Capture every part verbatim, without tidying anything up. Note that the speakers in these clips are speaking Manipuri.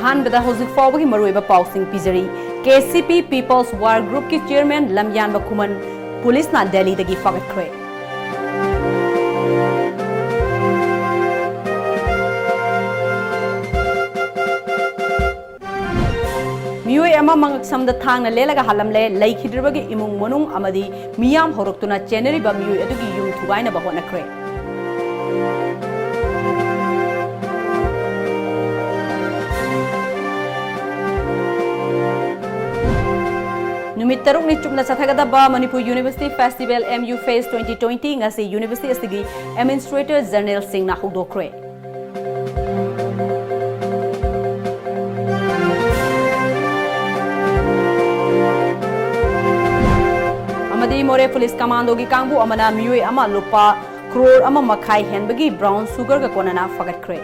ꯑꯍꯥꯟꯕꯗ ꯍꯧꯖꯤꯛ ꯐꯥꯎꯕꯒꯤ ꯃꯔꯨꯑꯣꯏꯕ ꯄꯥꯎꯁꯤꯡ ꯄꯤꯖꯔꯤ꯫ ꯀꯦ ꯁꯤ ꯄꯤ People's War Groupꯀꯤ chairman ꯂꯝꯌꯥꯟꯕ ꯈꯨꯃꯟ ꯄꯨꯂꯤꯁꯅ ꯗꯦꯜꯂꯤꯗꯒꯤ ꯐꯥꯒꯠꯈ꯭ꯔꯦ꯫ ꯃꯤꯑꯣꯏ ꯑꯃ ꯃꯉꯛꯁꯝꯗ ꯊꯥꯡꯅ ꯂꯦꯜꯂꯒ ꯍꯥꯠꯂꯝꯂꯦ꯫ ꯂꯩꯈꯤꯗ꯭ꯔꯕꯒꯤ ꯏꯃꯨꯡ ꯃꯅꯨꯡ ꯑꯃꯗꯤ ꯃꯤꯌꯥꯝ ꯍꯧꯔꯛꯇꯨꯅ ꯆꯦꯟꯅꯔꯤꯕ ꯃꯤꯑꯣꯏ ꯑꯗꯨꯒꯤ ꯌꯨꯝ ꯊꯨꯒꯥꯏꯅꯕ ꯍꯣꯠꯅꯈ꯭ꯔꯦ꯫ ꯅꯨꯃꯤꯠ ꯇꯔꯨꯛꯅꯤ ꯆꯨꯞꯅ ꯆꯠꯊꯒꯗꯕ Manipur University Festival M U Fest twenty twenty ꯉꯁꯤ university ꯑꯁꯤꯒꯤ administrator generalꯁꯤꯡꯅ ꯍꯧꯗꯣꯛꯈ꯭ꯔꯦ꯫ ꯑꯃꯗꯤ ꯃꯣꯔꯦ ꯄꯨꯂꯤꯁ ꯀꯃꯥꯟꯗꯣꯒꯤ ꯀꯥꯡꯕꯨ ꯑꯃꯅ ꯃꯤꯑꯣꯏ ꯑꯃ ꯂꯨꯄꯥ ꯀ꯭ꯔꯣꯔ ꯑꯃ ꯃꯈꯥꯏ ꯍꯦꯟꯕꯒꯤ brown sugarꯒ ꯀꯣꯟꯅꯅ ꯐꯥꯒꯠꯈ꯭ꯔꯦ꯫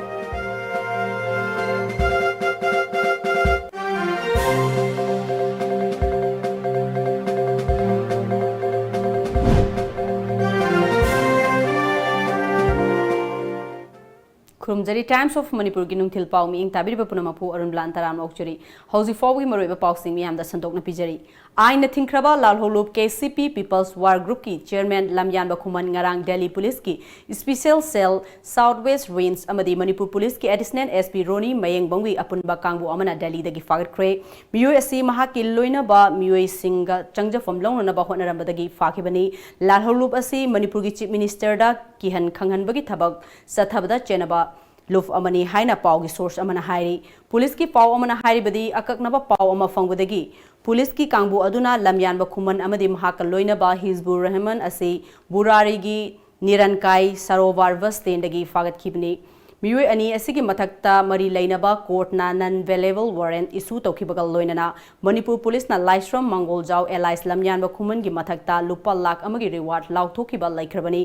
ꯈꯨꯔꯨꯝꯖꯔꯤ꯫ Times of Manipurꯒꯤ ꯅꯨꯡꯊꯤꯜ ꯄꯥꯎ ꯃꯤꯠꯌꯦꯡ ꯇꯥꯕꯤꯔꯤꯕ ꯄꯨꯝꯅꯃꯛꯄꯨ ꯑꯔꯨꯟꯕꯂꯥꯟ ꯇꯔꯥꯝꯅ ꯑꯣꯛꯆꯔꯤ꯫ ꯍꯧꯖꯤꯛ ꯐꯥꯎꯕꯒꯤ ꯃꯔꯨꯑꯣꯏꯕ ꯄꯥꯎꯁꯤꯡ ꯃꯤꯌꯥꯝꯗ ꯁꯟꯗꯣꯛꯅ ꯄꯤꯖꯔꯤ꯫ ꯑꯥꯏꯟꯅ ꯊꯤꯡꯈ꯭ꯔꯕ ꯂꯥꯜꯍꯧꯂꯨꯞ K C P People's War Groupꯀꯤ chairman ꯂꯝꯌꯥꯟꯕ ꯈꯨꯃꯟ ꯉꯔꯥꯡ ꯗꯦꯜꯂꯤ ꯄꯨꯂꯤꯁꯀꯤ special cell South West Range ꯑꯃꯗꯤ ꯃꯅꯤꯄꯨꯔ ꯄꯨꯂꯤꯁꯀꯤ additional S P ꯔꯣꯅꯤ ꯃꯌꯦꯡꯕꯝꯒꯤ ꯑꯄꯨꯟꯕ ꯀꯥꯡꯕꯨ ꯑꯃꯅ ꯗꯦꯜꯂꯤꯗꯒꯤ ꯐꯥꯒꯠꯈ꯭ꯔꯦ꯫ ꯃꯤꯑꯣꯏ ꯑꯁꯤ ꯃꯍꯥꯛꯀꯤ ꯂꯣꯏꯅꯕ ꯃꯤꯑꯣꯏꯁꯤꯡꯒ ꯆꯪꯖꯐꯝ ꯂꯧꯅꯅꯕ ꯍꯣꯠꯅꯔꯝꯕꯗꯒꯤ ꯐꯥꯈꯤꯕꯅꯤ꯫ ꯂꯥꯜꯍꯧꯂꯨꯞ ꯑꯁꯤ ꯃꯅꯤꯄꯨꯔꯒꯤ Chief Ministerꯗ ꯀꯤꯍꯟ ꯈꯪꯍꯟꯕꯒꯤ ꯊꯕꯛ ꯆꯠꯊꯕꯗ ꯆꯦꯟꯅꯕ ꯂꯨꯞ ꯑꯃꯅꯤ ꯍꯥꯏꯅ ꯄꯥꯎꯒꯤ source ꯑꯃꯅ ꯍꯥꯏꯔꯤ꯫ ꯄꯨꯂꯤꯁꯀꯤ ꯄꯥꯎ ꯑꯃꯅ ꯍꯥꯏꯔꯤꯕꯗꯤ, ꯑꯀꯛꯅꯕ ꯄꯥꯎ ꯑꯃ ꯐꯪꯕꯗꯒꯤ ꯄꯨꯂꯤꯁꯀꯤ ꯀꯥꯡꯕꯨ ꯑꯗꯨꯅ ꯂꯝꯌꯥꯟꯕ ꯈꯨꯃꯟ ꯑꯃꯗꯤ ꯃꯍꯥꯛꯀ ꯂꯣꯏꯅꯕ ꯍꯤꯖꯕꯨꯔ ꯔꯍꯃꯟ ꯑꯁꯤ ꯕꯨꯔꯥꯔꯤꯒꯤ ꯅꯤꯔꯟꯀꯥꯏ ꯁꯔꯣꯕꯥꯔ bus standꯗꯒꯤ ꯐꯥꯒꯠꯈꯤꯕꯅꯤ꯫ ꯃꯤꯑꯣꯏ ꯑꯅꯤ ꯑꯁꯤꯒꯤ ꯃꯊꯛꯇ ꯃꯔꯤ ꯂꯩꯅꯕ ꯀꯣꯔꯠꯅ non bailable warrant issue ꯇꯧꯈꯤꯕꯒ ꯂꯣꯏꯅꯅ ꯃꯅꯤꯄꯨꯔ ꯄꯨꯂꯤꯁꯅ ꯂꯥꯏꯁ꯭ꯔꯝ ꯃꯥꯡꯒꯣꯜꯖꯥꯎ alias ꯂꯝꯌꯥꯟꯕ ꯈꯨꯃꯟꯒꯤ ꯃꯊꯛꯇ ꯂꯨꯄꯥ ꯂꯥꯈ ꯑꯃꯒꯤ reward ꯂꯥꯎꯊꯣꯛꯈꯤꯕ ꯂꯩꯈ꯭ꯔꯕꯅꯤ꯫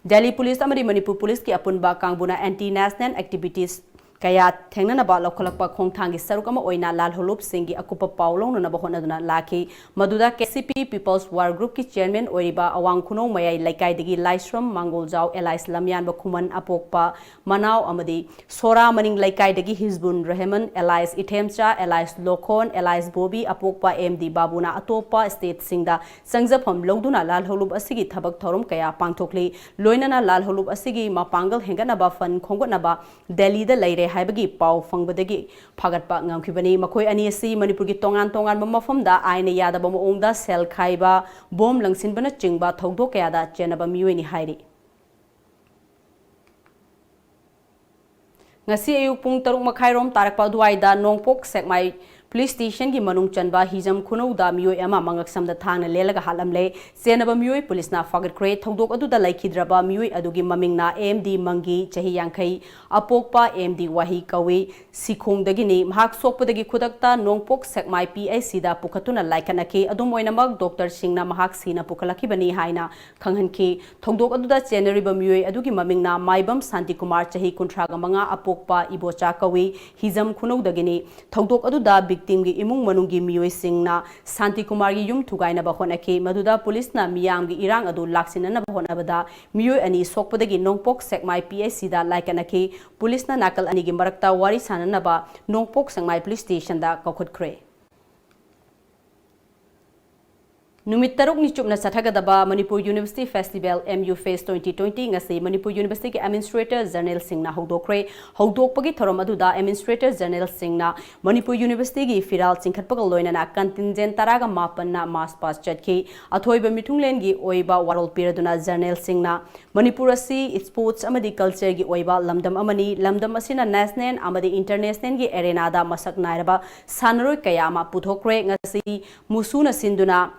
ꯗꯦꯜꯂꯤ ꯄꯨꯂꯤꯁ ꯑꯃꯗꯤ ꯃꯅꯤꯄꯨꯔ ꯄꯨꯂꯤꯁꯀꯤ ꯑꯄꯨꯟꯕ ꯀꯥꯡꯕꯨꯅ anti national activities ꯀꯌꯥ ꯊꯦꯡꯅꯅꯕ ꯂꯧꯈꯠꯂꯛꯄ ꯈꯣꯡꯊꯥꯡꯒꯤ ꯁꯔꯨꯛ ꯑꯃ ꯑꯣꯏꯅ ꯂꯥꯜꯍꯧꯂꯨꯞꯁꯤꯡꯒꯤ ꯑꯀꯨꯞꯄ ꯄꯥꯎ ꯂꯧꯅꯅꯕ ꯍꯣꯠꯅꯗꯨꯅ ꯂꯥꯛꯈꯤ꯫ ꯃꯗꯨꯗ KCP People's War Groupꯀꯤ chairman ꯑꯣꯏꯔꯤꯕ ꯑꯋꯥꯡ ꯈꯨꯅꯧ ꯃꯌꯥꯏ ꯂꯩꯀꯥꯏꯗꯒꯤ ꯂꯥꯏꯁ꯭ꯔꯝ ꯃꯥꯡꯒꯣꯜꯖꯥꯎ alias ꯂꯝꯌꯥꯟꯕ ꯈꯨꯃꯟ ꯑꯄꯣꯛꯄ ꯃꯅꯥꯎ ꯑꯃꯗꯤ ꯁꯣꯔꯥ ꯃꯅꯤꯡ ꯂꯩꯀꯥꯏꯗꯒꯤ ꯍꯤꯖꯕꯨꯟ Rahman alias ꯏꯊꯦꯝꯆꯥ alias ꯂꯣꯈꯣꯟ alias Bobby ꯑꯄꯣꯛꯄ MD ꯕꯥꯕꯨꯅ ꯑꯇꯣꯞꯄ stateꯁꯤꯡꯗ ꯆꯪꯖꯐꯝ ꯂꯧꯗꯨꯅ ꯂꯥꯜꯍꯧꯂꯨꯞ ꯑꯁꯤꯒꯤ ꯊꯕꯛ ꯊꯧꯔꯝ ꯀꯌꯥ ꯄꯥꯡꯊꯣꯛꯂꯤ꯫ ꯂꯣꯏꯅꯅ ꯂꯥꯜꯍꯧꯂꯨꯞ ꯑꯁꯤꯒꯤ ꯃꯄꯥꯡꯒꯜ ꯍꯦꯟꯒꯠꯅꯕ fund ꯈꯣꯝꯒꯠꯅꯕ ꯗꯦꯜꯂꯤꯗ ꯂꯩꯔꯦ ꯍꯥꯏꯕꯒꯤ ꯄꯥꯎ ꯐꯪꯕꯗꯒꯤ ꯐꯥꯒꯠꯄ ꯉꯝꯈꯤꯕꯅꯤ꯫ ꯃꯈꯣꯏ ꯑꯅꯤ ꯑꯁꯤ ꯃꯅꯤꯄꯨꯔꯒꯤ ꯇꯣꯉꯥꯟ ꯇꯣꯉꯥꯟꯕ ꯃꯐꯝꯗ ꯑꯥꯏꯟꯅ ꯌꯥꯗꯕ ꯃꯑꯣꯡꯗ ꯁꯦꯜ ꯈꯥꯏꯕ, ꯕꯣꯝ ꯂꯪꯁꯤꯟꯕꯅꯆꯤꯡꯕ ꯊꯧꯗꯣꯛ ꯀꯌꯥꯗ ꯆꯦꯟꯅꯕ ꯃꯤꯑꯣꯏꯅꯤ ꯍꯥꯏꯔꯤ꯫ ꯉꯁꯤ ꯑꯌꯨꯛ ꯄꯨꯡ ꯇꯔꯨꯛ ꯃꯈꯥꯏꯔꯣꯝ ꯇꯥꯔꯛꯄ ꯑꯗꯨꯋꯥꯏꯗ ꯅꯣꯡꯄꯣꯛ ꯁꯦꯛꯃꯥꯏ police stationꯒꯤ ꯃꯅꯨꯡ ꯆꯟꯕ ꯍꯤꯖꯝ ꯈꯨꯅꯧꯗ ꯃꯤꯑꯣꯏ ꯑꯃ ꯃꯉꯛꯁꯝꯗ ꯊꯥꯡꯅ ꯂꯦꯜꯂꯒ ꯍꯥꯠꯂꯝꯂꯦ꯫ ꯆꯦꯟꯅꯕ ꯃꯤꯑꯣꯏ ꯄꯨꯂꯤꯁꯅ ꯐꯥꯒꯠꯈ꯭ꯔꯦ꯫ ꯊꯧꯗꯣꯛ ꯑꯗꯨꯗ ꯂꯩꯈꯤꯗ꯭ꯔꯕ ꯃꯤꯑꯣꯏ ꯑꯗꯨꯒꯤ ꯃꯃꯤꯡꯅ MD ꯃꯪꯒꯤ, ꯆꯍꯤ ꯌꯥꯡꯈꯩ, ꯑꯄꯣꯛꯄ MD ꯋꯥꯍꯤ ꯀꯧꯏ꯫ ꯁꯤꯈꯣꯡꯗꯒꯤꯅꯤ꯫ ꯃꯍꯥꯛ ꯁꯣꯛꯄꯗꯒꯤ ꯈꯨꯗꯛꯇ ꯅꯣꯡꯄꯣꯛ ꯁꯦꯛꯃꯥꯏ PHCꯗ ꯄꯨꯈꯠꯇꯨꯅ ꯂꯥꯏꯀꯠꯅꯈꯤ꯫ ꯑꯗꯨꯝ ꯑꯣꯏꯅꯃꯛ, doctorꯁꯤꯡꯅ ꯃꯍꯥꯛ ꯁꯤꯅ ꯄꯨꯈꯠꯂꯛꯈꯤꯕꯅꯤ ꯍꯥꯏꯅ ꯈꯪꯍꯟꯈꯤ꯫ ꯊꯧꯗꯣꯛ ꯑꯗꯨꯗ ꯆꯦꯟꯅꯔꯤꯕ ꯃꯤꯑꯣꯏ ꯑꯗꯨꯒꯤ ꯃꯃꯤꯡꯅ ꯃꯥꯏꯕꯝ ꯁꯥꯟꯇꯤꯀꯨꯃꯥꯔ, ꯆꯍꯤ ꯀꯨꯟꯊ꯭ꯔꯥꯒ ꯃꯉꯥ, ꯑꯄꯣꯛꯄ ꯏꯕꯣꯆꯥ ꯀꯧꯏ, ꯍꯤꯖꯝ ꯈꯨꯅꯧꯗꯒꯤꯅꯤ꯫ ꯊꯧꯗꯣꯛ ꯑꯗꯨꯗ victimꯒꯤ ꯏꯃꯨꯡ ꯃꯅꯨꯡꯒꯤ ꯃꯤꯑꯣꯏꯁꯤꯡꯅ ꯁꯥꯟꯇꯤꯀꯨꯃꯥꯔꯒꯤ ꯌꯨꯝ ꯊꯨꯒꯥꯏꯅꯕ ꯍꯣꯠꯅꯈꯤ꯫ ꯃꯗꯨꯗ ꯄꯨꯂꯤꯁꯅ ꯃꯤꯌꯥꯝꯒꯤ ꯏꯔꯥꯡ ꯑꯗꯨ ꯂꯥꯛꯁꯤꯟꯅꯅꯕ ꯍꯣꯠꯅꯕꯗ ꯃꯤꯑꯣꯏ ꯑꯅꯤ ꯁꯣꯛꯄꯗꯒꯤ ꯅꯣꯡꯄꯣꯛ ꯁꯦꯛꯃꯥꯏ PHCꯗ ꯂꯥꯏꯀꯠꯅꯈꯤ꯫ ꯄꯨꯂꯤꯁꯅ ꯅꯥꯀꯜ ꯑꯅꯤꯒꯤ ꯃꯔꯛꯇ ꯋꯥꯔꯤ ꯁꯥꯅꯅꯕ ꯅꯣꯡꯄꯣꯛ ꯁꯦꯛꯃꯥꯏ police stationꯗ ꯀꯧꯈꯠꯈ꯭ꯔꯦ꯫ ꯅꯨꯃꯤꯠ ꯇꯔꯨꯛꯅꯤ ꯆꯨꯞꯅ ꯆꯠꯊꯒꯗꯕ Manipur University Festival, MU Fest twenty twenty, ꯉꯁꯤ ꯃꯅꯤꯄꯨꯔ Universityꯒꯤ Administrator Generalꯁꯤꯡꯅ ꯍꯧꯗꯣꯛꯈ꯭ꯔꯦ꯫ ꯍꯧꯗꯣꯛꯄꯒꯤ ꯊꯧꯔꯝ ꯑꯗꯨꯗ Administrator Generalꯁꯤꯡꯅ ꯃꯅꯤꯄꯨꯔ Universityꯒꯤ ꯐꯤꯔꯥꯜ ꯆꯤꯡꯈꯠꯄꯒ ꯂꯣꯏꯅꯅ contingent ꯇꯔꯥꯒ ꯃꯥꯄꯟꯅ march past ꯆꯠꯈꯤ꯫ ꯑꯊꯣꯏꯕ ꯃꯤꯊꯨꯡꯂꯦꯟꯒꯤ ꯑꯣꯏꯕ ꯋꯥꯔꯣꯜ ꯄꯤꯔꯗꯨꯅ Generalꯁꯤꯡꯅ ꯃꯅꯤꯄꯨꯔ ꯑꯁꯤ sports ꯑꯃꯗꯤ cultureꯒꯤ ꯑꯣꯏꯕ ꯂꯝꯗꯝ ꯑꯃꯅꯤ꯫ ꯂꯝꯗꯝ ꯑꯁꯤꯅ national ꯑꯃꯗꯤ internationalꯒꯤ arenaꯗ ꯃꯁꯛ ꯅꯥꯏꯔꯕ ꯁꯥꯟꯅꯔꯣꯏ ꯀꯌꯥ ꯑꯃ ꯄꯨꯊꯣꯛꯈ꯭ꯔꯦ꯫ ꯉꯁꯤ ꯃꯨꯁꯨꯅ ꯁꯤꯟꯗꯨꯅ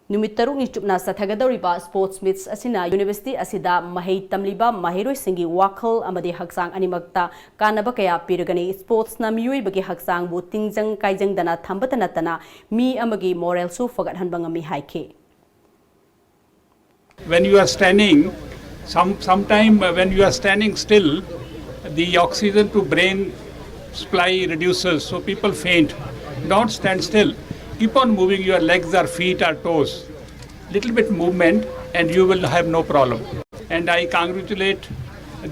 ꯅꯨꯃꯤꯠ ꯇꯔꯨꯛꯅꯤ ꯆꯨꯞꯅ ꯆꯠꯊꯒꯗꯧꯔꯤꯕ ꯁ꯭ꯄꯣꯔꯠꯁ ꯃꯤꯠꯁ ꯑꯁꯤꯅ ꯌꯨꯅꯤꯚꯔꯁꯤꯇꯤ ꯑꯁꯤꯗ ꯃꯍꯩ ꯇꯝꯂꯤꯕ ꯃꯍꯩꯔꯣꯏꯁꯤꯡꯒꯤ ꯋꯥꯈꯜ ꯑꯃꯗꯤ ꯍꯛꯆꯥꯡ ꯑꯅꯤꯃꯛꯇ ꯀꯥꯟꯅꯕ ꯀꯌꯥ ꯄꯤꯔꯒꯅꯤ꯫ ꯁ꯭ꯄꯣꯔꯠꯁꯅ ꯃꯤꯑꯣꯏꯕꯒꯤ ꯍꯛꯆꯥꯡꯕꯨ ꯇꯤꯡꯖꯪ ꯀꯥꯏꯖꯪꯗꯅ ꯊꯝꯕꯇ ꯅꯠꯇꯅ ꯃꯤ ꯑꯃꯒꯤ ꯃꯣꯔꯦꯜꯁꯨ ꯐꯒꯠꯍꯟꯕ ꯉꯝꯃꯤ ꯍꯥꯏꯈꯤ꯫ When you are standing, some sometime uh, when you are standing still, the oxygen to brain supply reduces, so people faint. Don't stand still. Keep on moving your legs or feet or toes. Little bit movement, and you will have no problem. And I congratulate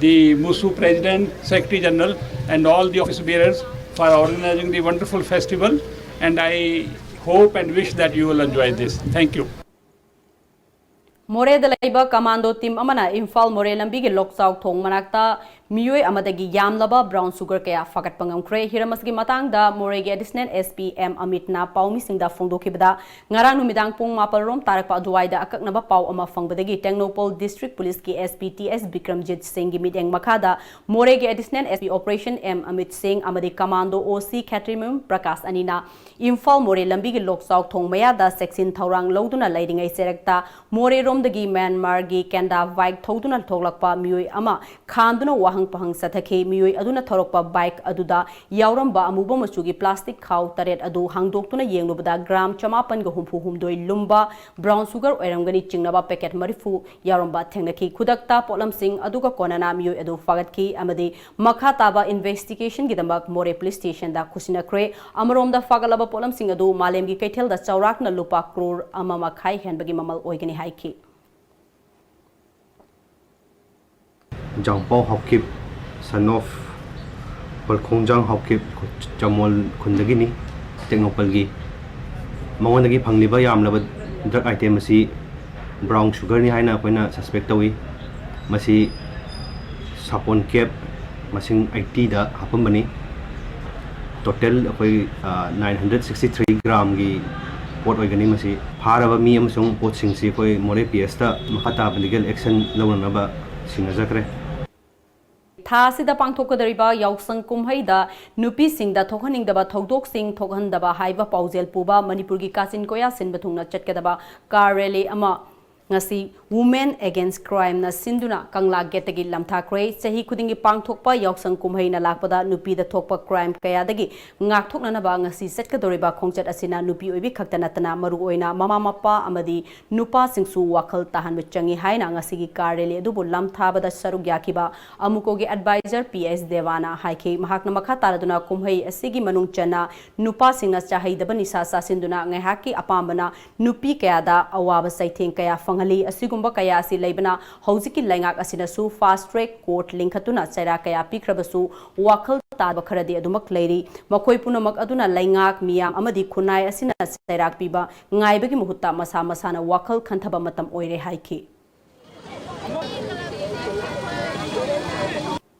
the MUSU President, Secretary General, and all the office bearers for organizing the wonderful festival. And I hope and wish that you will enjoy this. Thank you. ꯃꯣꯔꯦꯗ ꯂꯩꯕ ꯀꯃꯥꯟꯗꯣ ꯇꯤꯝ ꯑꯃꯅ ꯏꯝꯐꯥꯜ ꯃꯣꯔꯦ ꯂꯝꯕꯤꯒꯤ ꯂꯣꯛꯆꯥꯎ ꯊꯣꯡ ꯃꯅꯥꯛꯇ ꯃꯤꯑꯣꯏ ꯑꯃꯗꯒꯤ ꯌꯥꯝꯂꯕ ꯕ꯭ꯔꯥꯎꯟ ꯁꯨꯒꯔ ꯀꯌꯥ ꯐꯥꯒꯠꯄ ꯉꯝꯈ꯭ꯔꯦ꯫ ꯍꯤꯔꯝ ꯑꯁꯤꯒꯤ ꯃꯇꯥꯡꯗ ꯃꯣꯔꯦꯒꯤ ꯑꯦꯗꯤꯁꯅꯦꯜ ꯑꯦꯁ ꯄꯤ ꯑꯦꯝ ꯑꯃꯤꯠꯅ ꯄꯥꯎꯃꯤꯁꯤꯡꯗ ꯐꯣꯡꯗꯣꯛꯈꯤꯕꯗ, ꯉꯔꯥꯡ ꯅꯨꯃꯤꯗꯥꯡ ꯄꯨꯡ ꯃꯥꯄꯜ ꯔꯣꯝ ꯇꯥꯔꯛꯄ ꯑꯗꯨꯋꯥꯏꯗ ꯑꯀꯛꯅꯕ ꯄꯥꯎ ꯑꯃ ꯐꯪꯕꯗꯒꯤ ꯇꯦꯡꯅꯧꯄꯜ ꯗꯤꯁꯇ꯭ꯔꯤꯛ ꯄꯨꯂꯤꯁꯀꯤ ꯑꯦꯁ ꯄꯤ ꯇꯤ ꯑꯦꯁ ꯕꯤꯀ꯭ꯔꯝꯖꯤꯠ ꯁꯤꯡꯒꯤ ꯃꯤꯠꯌꯦꯡ ꯃꯈꯥꯗ ꯃꯣꯔꯦꯒꯤ additional S P operation M Amit ꯁꯤꯡ ꯑꯃꯗꯤ ꯀꯃꯥꯟꯗꯣ ꯑꯣ ꯁꯤ ꯈꯦꯇ꯭ꯔꯤꯃꯌꯨꯝ ꯄ꯭ꯔꯀꯥꯁ ꯑꯅꯤꯅ ꯏꯝꯐꯥꯜ ꯃꯣꯔꯦ ꯂꯝꯕꯤꯒꯤ ꯂꯣꯛꯆꯥꯎ ꯊꯣꯡ ꯃꯌꯥꯗ ꯆꯦꯛꯁꯤꯟ ꯊꯧꯔꯥꯡ ꯂꯧꯗꯨꯅ ꯂꯩꯔꯤꯉꯩ ꯆꯦꯔꯛꯇ ꯃꯣꯔꯦꯔꯣꯝꯗꯒꯤ ꯃ꯭ꯌꯥꯟꯃꯥꯔꯒꯤ ꯀꯦꯟꯗꯥ ꯕꯥꯏꯛ ꯊꯧꯗꯨꯅ ꯊꯣꯛꯂꯛꯄ ꯃꯤꯑꯣꯏ ꯑꯃ ꯈꯥꯝꯗꯨꯅ ꯋꯥꯍꯪ ꯄꯥꯍꯪ ꯆꯠꯊꯈꯤ꯫ ꯃꯤꯑꯣꯏ ꯑꯗꯨꯅ ꯊꯧꯔꯛꯄ ꯕꯥꯏꯛ ꯑꯗꯨꯗ ꯌꯥꯎꯔꯝꯕ ꯑꯃꯨꯕ ꯃꯆꯨꯒꯤ ꯄ꯭ꯂꯥꯁꯇꯤꯛ ꯈꯥꯎ ꯇꯔꯦꯠ ꯑꯗꯨ ꯍꯥꯡꯗꯣꯛꯇꯨꯅ ꯌꯦꯡꯂꯨꯕꯗ ꯒ꯭ꯔꯥꯝ ꯆꯃꯥꯄꯟꯒ ꯍꯨꯝꯐꯨ ꯍꯨꯝꯗꯣꯏ ꯂꯨꯝꯕ ꯕ꯭ꯔꯥꯎꯟ ꯁꯨꯒꯔ ꯑꯣꯏꯔꯝꯒꯅꯤ ꯆꯤꯡꯅꯕ ꯄꯦꯀꯦꯠ ꯃꯔꯤꯐꯨ ꯌꯥꯎꯔꯝꯕ ꯊꯦꯡꯅꯈꯤ꯫ ꯈꯨꯗꯛꯇ ꯄꯣꯠꯂꯝꯁꯤꯡ ꯑꯗꯨꯒ ꯀꯣꯟꯅꯅ ꯃꯤꯑꯣꯏ ꯑꯗꯨ ꯐꯥꯒꯠꯈꯤ ꯑꯃꯗꯤ ꯃꯈꯥ ꯇꯥꯕ ꯏꯟꯚꯦꯁꯇꯤꯒꯦꯁꯟꯒꯤꯗꯃꯛ ꯃꯣꯔꯦ ꯄꯨꯂꯤꯁ ꯁ꯭ꯇꯦꯁꯟꯗ ꯈꯨꯠꯁꯤꯟꯅꯈ꯭ꯔꯦ꯫ ꯑꯃꯔꯣꯝꯗ ꯐꯥꯒꯠꯂꯕ ꯄꯣꯠꯂꯝꯁꯤꯡ ꯑꯗꯨ ꯃꯥꯂꯦꯝꯒꯤ ꯀꯩꯊꯦꯜꯗ ꯆꯥꯎꯔꯥꯛꯅ ꯂꯨꯄꯥ ꯀ꯭ꯔꯣꯔ ꯑꯃ ꯃꯈꯥꯏ ꯍꯦꯟꯕꯒꯤ ꯃꯃꯜ ꯑꯣꯏꯒꯅꯤ ꯍꯥꯏꯈꯤ꯫ ꯖꯥꯡꯄꯥꯎ ꯍꯥꯎꯀꯤꯞ, son of ꯄꯜꯈꯣꯡꯖꯥꯡ ꯍꯥꯎꯀꯤꯞ, ꯆꯃꯣꯜ ꯈꯨꯟꯗꯒꯤꯅꯤ, ꯇꯦꯡꯅꯧꯄꯜꯒꯤ꯫ ꯃꯉꯣꯟꯗꯒꯤ ꯐꯪꯂꯤꯕ ꯌꯥꯝꯂꯕ ꯗ꯭ꯔꯒ ꯑꯥꯏꯇꯦꯝ ꯑꯁꯤ ꯕ꯭ꯔꯥꯎꯟ ꯁꯨꯒꯔꯅꯤ ꯍꯥꯏꯅ ꯑꯩꯈꯣꯏꯅ ꯁꯁꯄꯦꯛ ꯇꯧꯏ꯫ ꯃꯁꯤ ꯁꯥꯄꯣꯟ ꯀꯦꯞ ꯃꯁꯤꯡ ꯑꯩꯠꯇꯤꯗ ꯍꯥꯞꯄꯝꯕꯅꯤ꯫ ꯇꯣꯇꯦꯜ ꯑꯩꯈꯣꯏ ꯅꯥꯏꯟ ꯍꯟꯗ꯭ꯔꯦꯠ ꯁꯤꯛꯁꯇꯤ ꯊ꯭ꯔꯤ ꯒ꯭ꯔꯥꯝꯒꯤ ꯄꯣꯠ ꯑꯣꯏꯒꯅꯤ꯫ ꯃꯁꯤ ꯐꯥꯔꯕ ꯃꯤ ꯑꯃꯁꯨꯡ ꯄꯣꯠꯁꯤꯡꯁꯤ ꯑꯩꯈꯣꯏ ꯃꯣꯔꯦ ꯄꯤ ꯑꯦꯁꯇ ꯃꯈꯥ ꯇꯥꯕ ꯂꯤꯒꯦꯜ ꯑꯦꯛꯁꯟ ꯂꯧꯅꯅꯕ ꯁꯤꯟꯅꯖꯈ꯭ꯔꯦ꯫ ꯊꯥ ꯑꯁꯤꯗ ꯄꯥꯡꯊꯣꯛꯀꯗꯧꯔꯤꯕ ꯌꯥꯎꯁꯪ ꯀꯨꯝꯍꯩꯗ ꯅꯨꯄꯤꯁꯤꯡꯗ ꯊꯣꯛꯍꯟꯅꯤꯡꯗꯕ ꯊꯧꯗꯣꯛꯁꯤꯡ ꯊꯣꯛꯍꯟꯗꯕ ꯍꯥꯏꯕ ꯄꯥꯎꯖꯦꯜ ꯄꯨꯕ ꯃꯅꯤꯄꯨꯔꯒꯤ ꯀꯥꯆꯤꯟ ꯀꯣꯌꯥ ꯁꯤꯟꯕ ꯊꯨꯡꯅ ꯆꯠꯀꯗꯕ ꯀꯥꯔ ꯔꯦꯂꯤ ꯑꯃ ꯉꯁꯤ Women Against Crime ꯅ ꯁꯤꯟꯗꯨꯅ ꯀꯪꯂꯥ ꯒꯦꯠꯇꯒꯤ ꯂꯝꯊꯥꯈ꯭ꯔꯦ꯫ ꯆꯍꯤ ꯈꯨꯗꯤꯡꯒꯤ ꯄꯥꯡꯊꯣꯛꯄ ꯌꯥꯎꯁꯪ ꯀꯨꯝꯍꯩꯅ ꯂꯥꯛꯄꯗ ꯅꯨꯄꯤꯗ ꯊꯣꯛꯄ ꯀ꯭ꯔꯥꯏꯝ ꯀꯌꯥꯗꯒꯤ ꯉꯥꯛꯊꯣꯛꯅꯅꯕ ꯉꯁꯤ ꯆꯠꯀꯗꯧꯔꯤꯕ ꯈꯣꯡꯆꯠ ꯑꯁꯤꯅ ꯅꯨꯄꯤ ꯑꯣꯏꯕꯤ ꯈꯛꯇ ꯅꯠꯇꯅ ꯃꯔꯨꯑꯣꯏꯅ ꯃꯃꯥ ꯃꯄꯥ ꯑꯃꯗꯤ ꯅꯨꯄꯥꯁꯤꯡꯁꯨ ꯋꯥꯈꯜ ꯇꯥꯍꯟꯕ ꯆꯪꯏ ꯍꯥꯏꯅ ꯉꯁꯤꯒꯤ ꯀꯥꯔ ꯔꯦꯂꯤ ꯑꯗꯨꯕꯨ ꯂꯝꯊꯥꯕꯗ ꯁꯔꯨꯛ ꯌꯥꯈꯤꯕ ꯑꯃꯨꯀꯣꯒꯤ ꯑꯦꯗꯚꯥꯏꯖꯔ ꯄꯤ ꯑꯦꯁ ꯗꯦꯋꯥꯅ ꯍꯥꯏꯈꯤ꯫ ꯃꯍꯥꯛꯅ ꯃꯈꯥ ꯇꯥꯔꯗꯨꯅ ꯀꯨꯝꯍꯩ ꯑꯁꯤꯒꯤ ꯃꯅꯨꯡ ꯆꯟꯅ ꯅꯨꯄꯥꯁꯤꯡꯅ ꯆꯥꯍꯩꯗꯕ ꯅꯤꯁꯥ ꯆꯥꯁꯤꯟꯗꯨꯅ ꯉꯥꯏꯍꯥꯛꯀꯤ ꯑꯄꯥꯝꯕꯅ ꯅꯨꯄꯤ ꯀꯌꯥꯗ ꯑꯋꯥꯕ ꯆꯩꯊꯦꯡ ꯀꯌꯥ ꯐꯪꯍꯜꯂꯤ꯫ ꯑꯁꯤꯒꯨꯝꯕ ꯀꯌꯥ ꯑꯁꯤ ꯂꯩꯕꯅ ꯍꯧꯖꯤꯛꯀꯤ ꯂꯩꯉꯥꯛ ꯑꯁꯤꯅꯁꯨ ꯐꯥꯁ ꯇ꯭ꯔꯦꯛ ꯀꯣꯔꯠ ꯂꯤꯡꯈꯠꯇꯨꯅ ꯆꯩꯔꯥꯛ ꯀꯌꯥ ꯄꯤꯈ꯭ꯔꯕꯁꯨ ꯋꯥꯈꯜ ꯇꯥꯗꯕ ꯈꯔꯗꯤ ꯑꯗꯨꯃꯛ ꯂꯩꯔꯤ꯫ ꯃꯈꯣꯏ ꯄꯨꯝꯅꯃꯛ ꯑꯗꯨꯅ ꯂꯩꯉꯥꯛ, ꯃꯤꯌꯥꯝ ꯑꯃꯗꯤ ꯈꯨꯟꯅꯥꯏ ꯑꯁꯤꯅ ꯆꯩꯔꯥꯛ ꯄꯤꯕ ꯉꯥꯏꯕꯒꯤ ꯃꯍꯨꯠꯇ ꯃꯁꯥ ꯃꯁꯥꯅ ꯋꯥꯈꯜ ꯈꯟꯊꯕ ꯃꯇꯝ ꯑꯣꯏꯔꯦ ꯍꯥꯏꯈꯤ꯫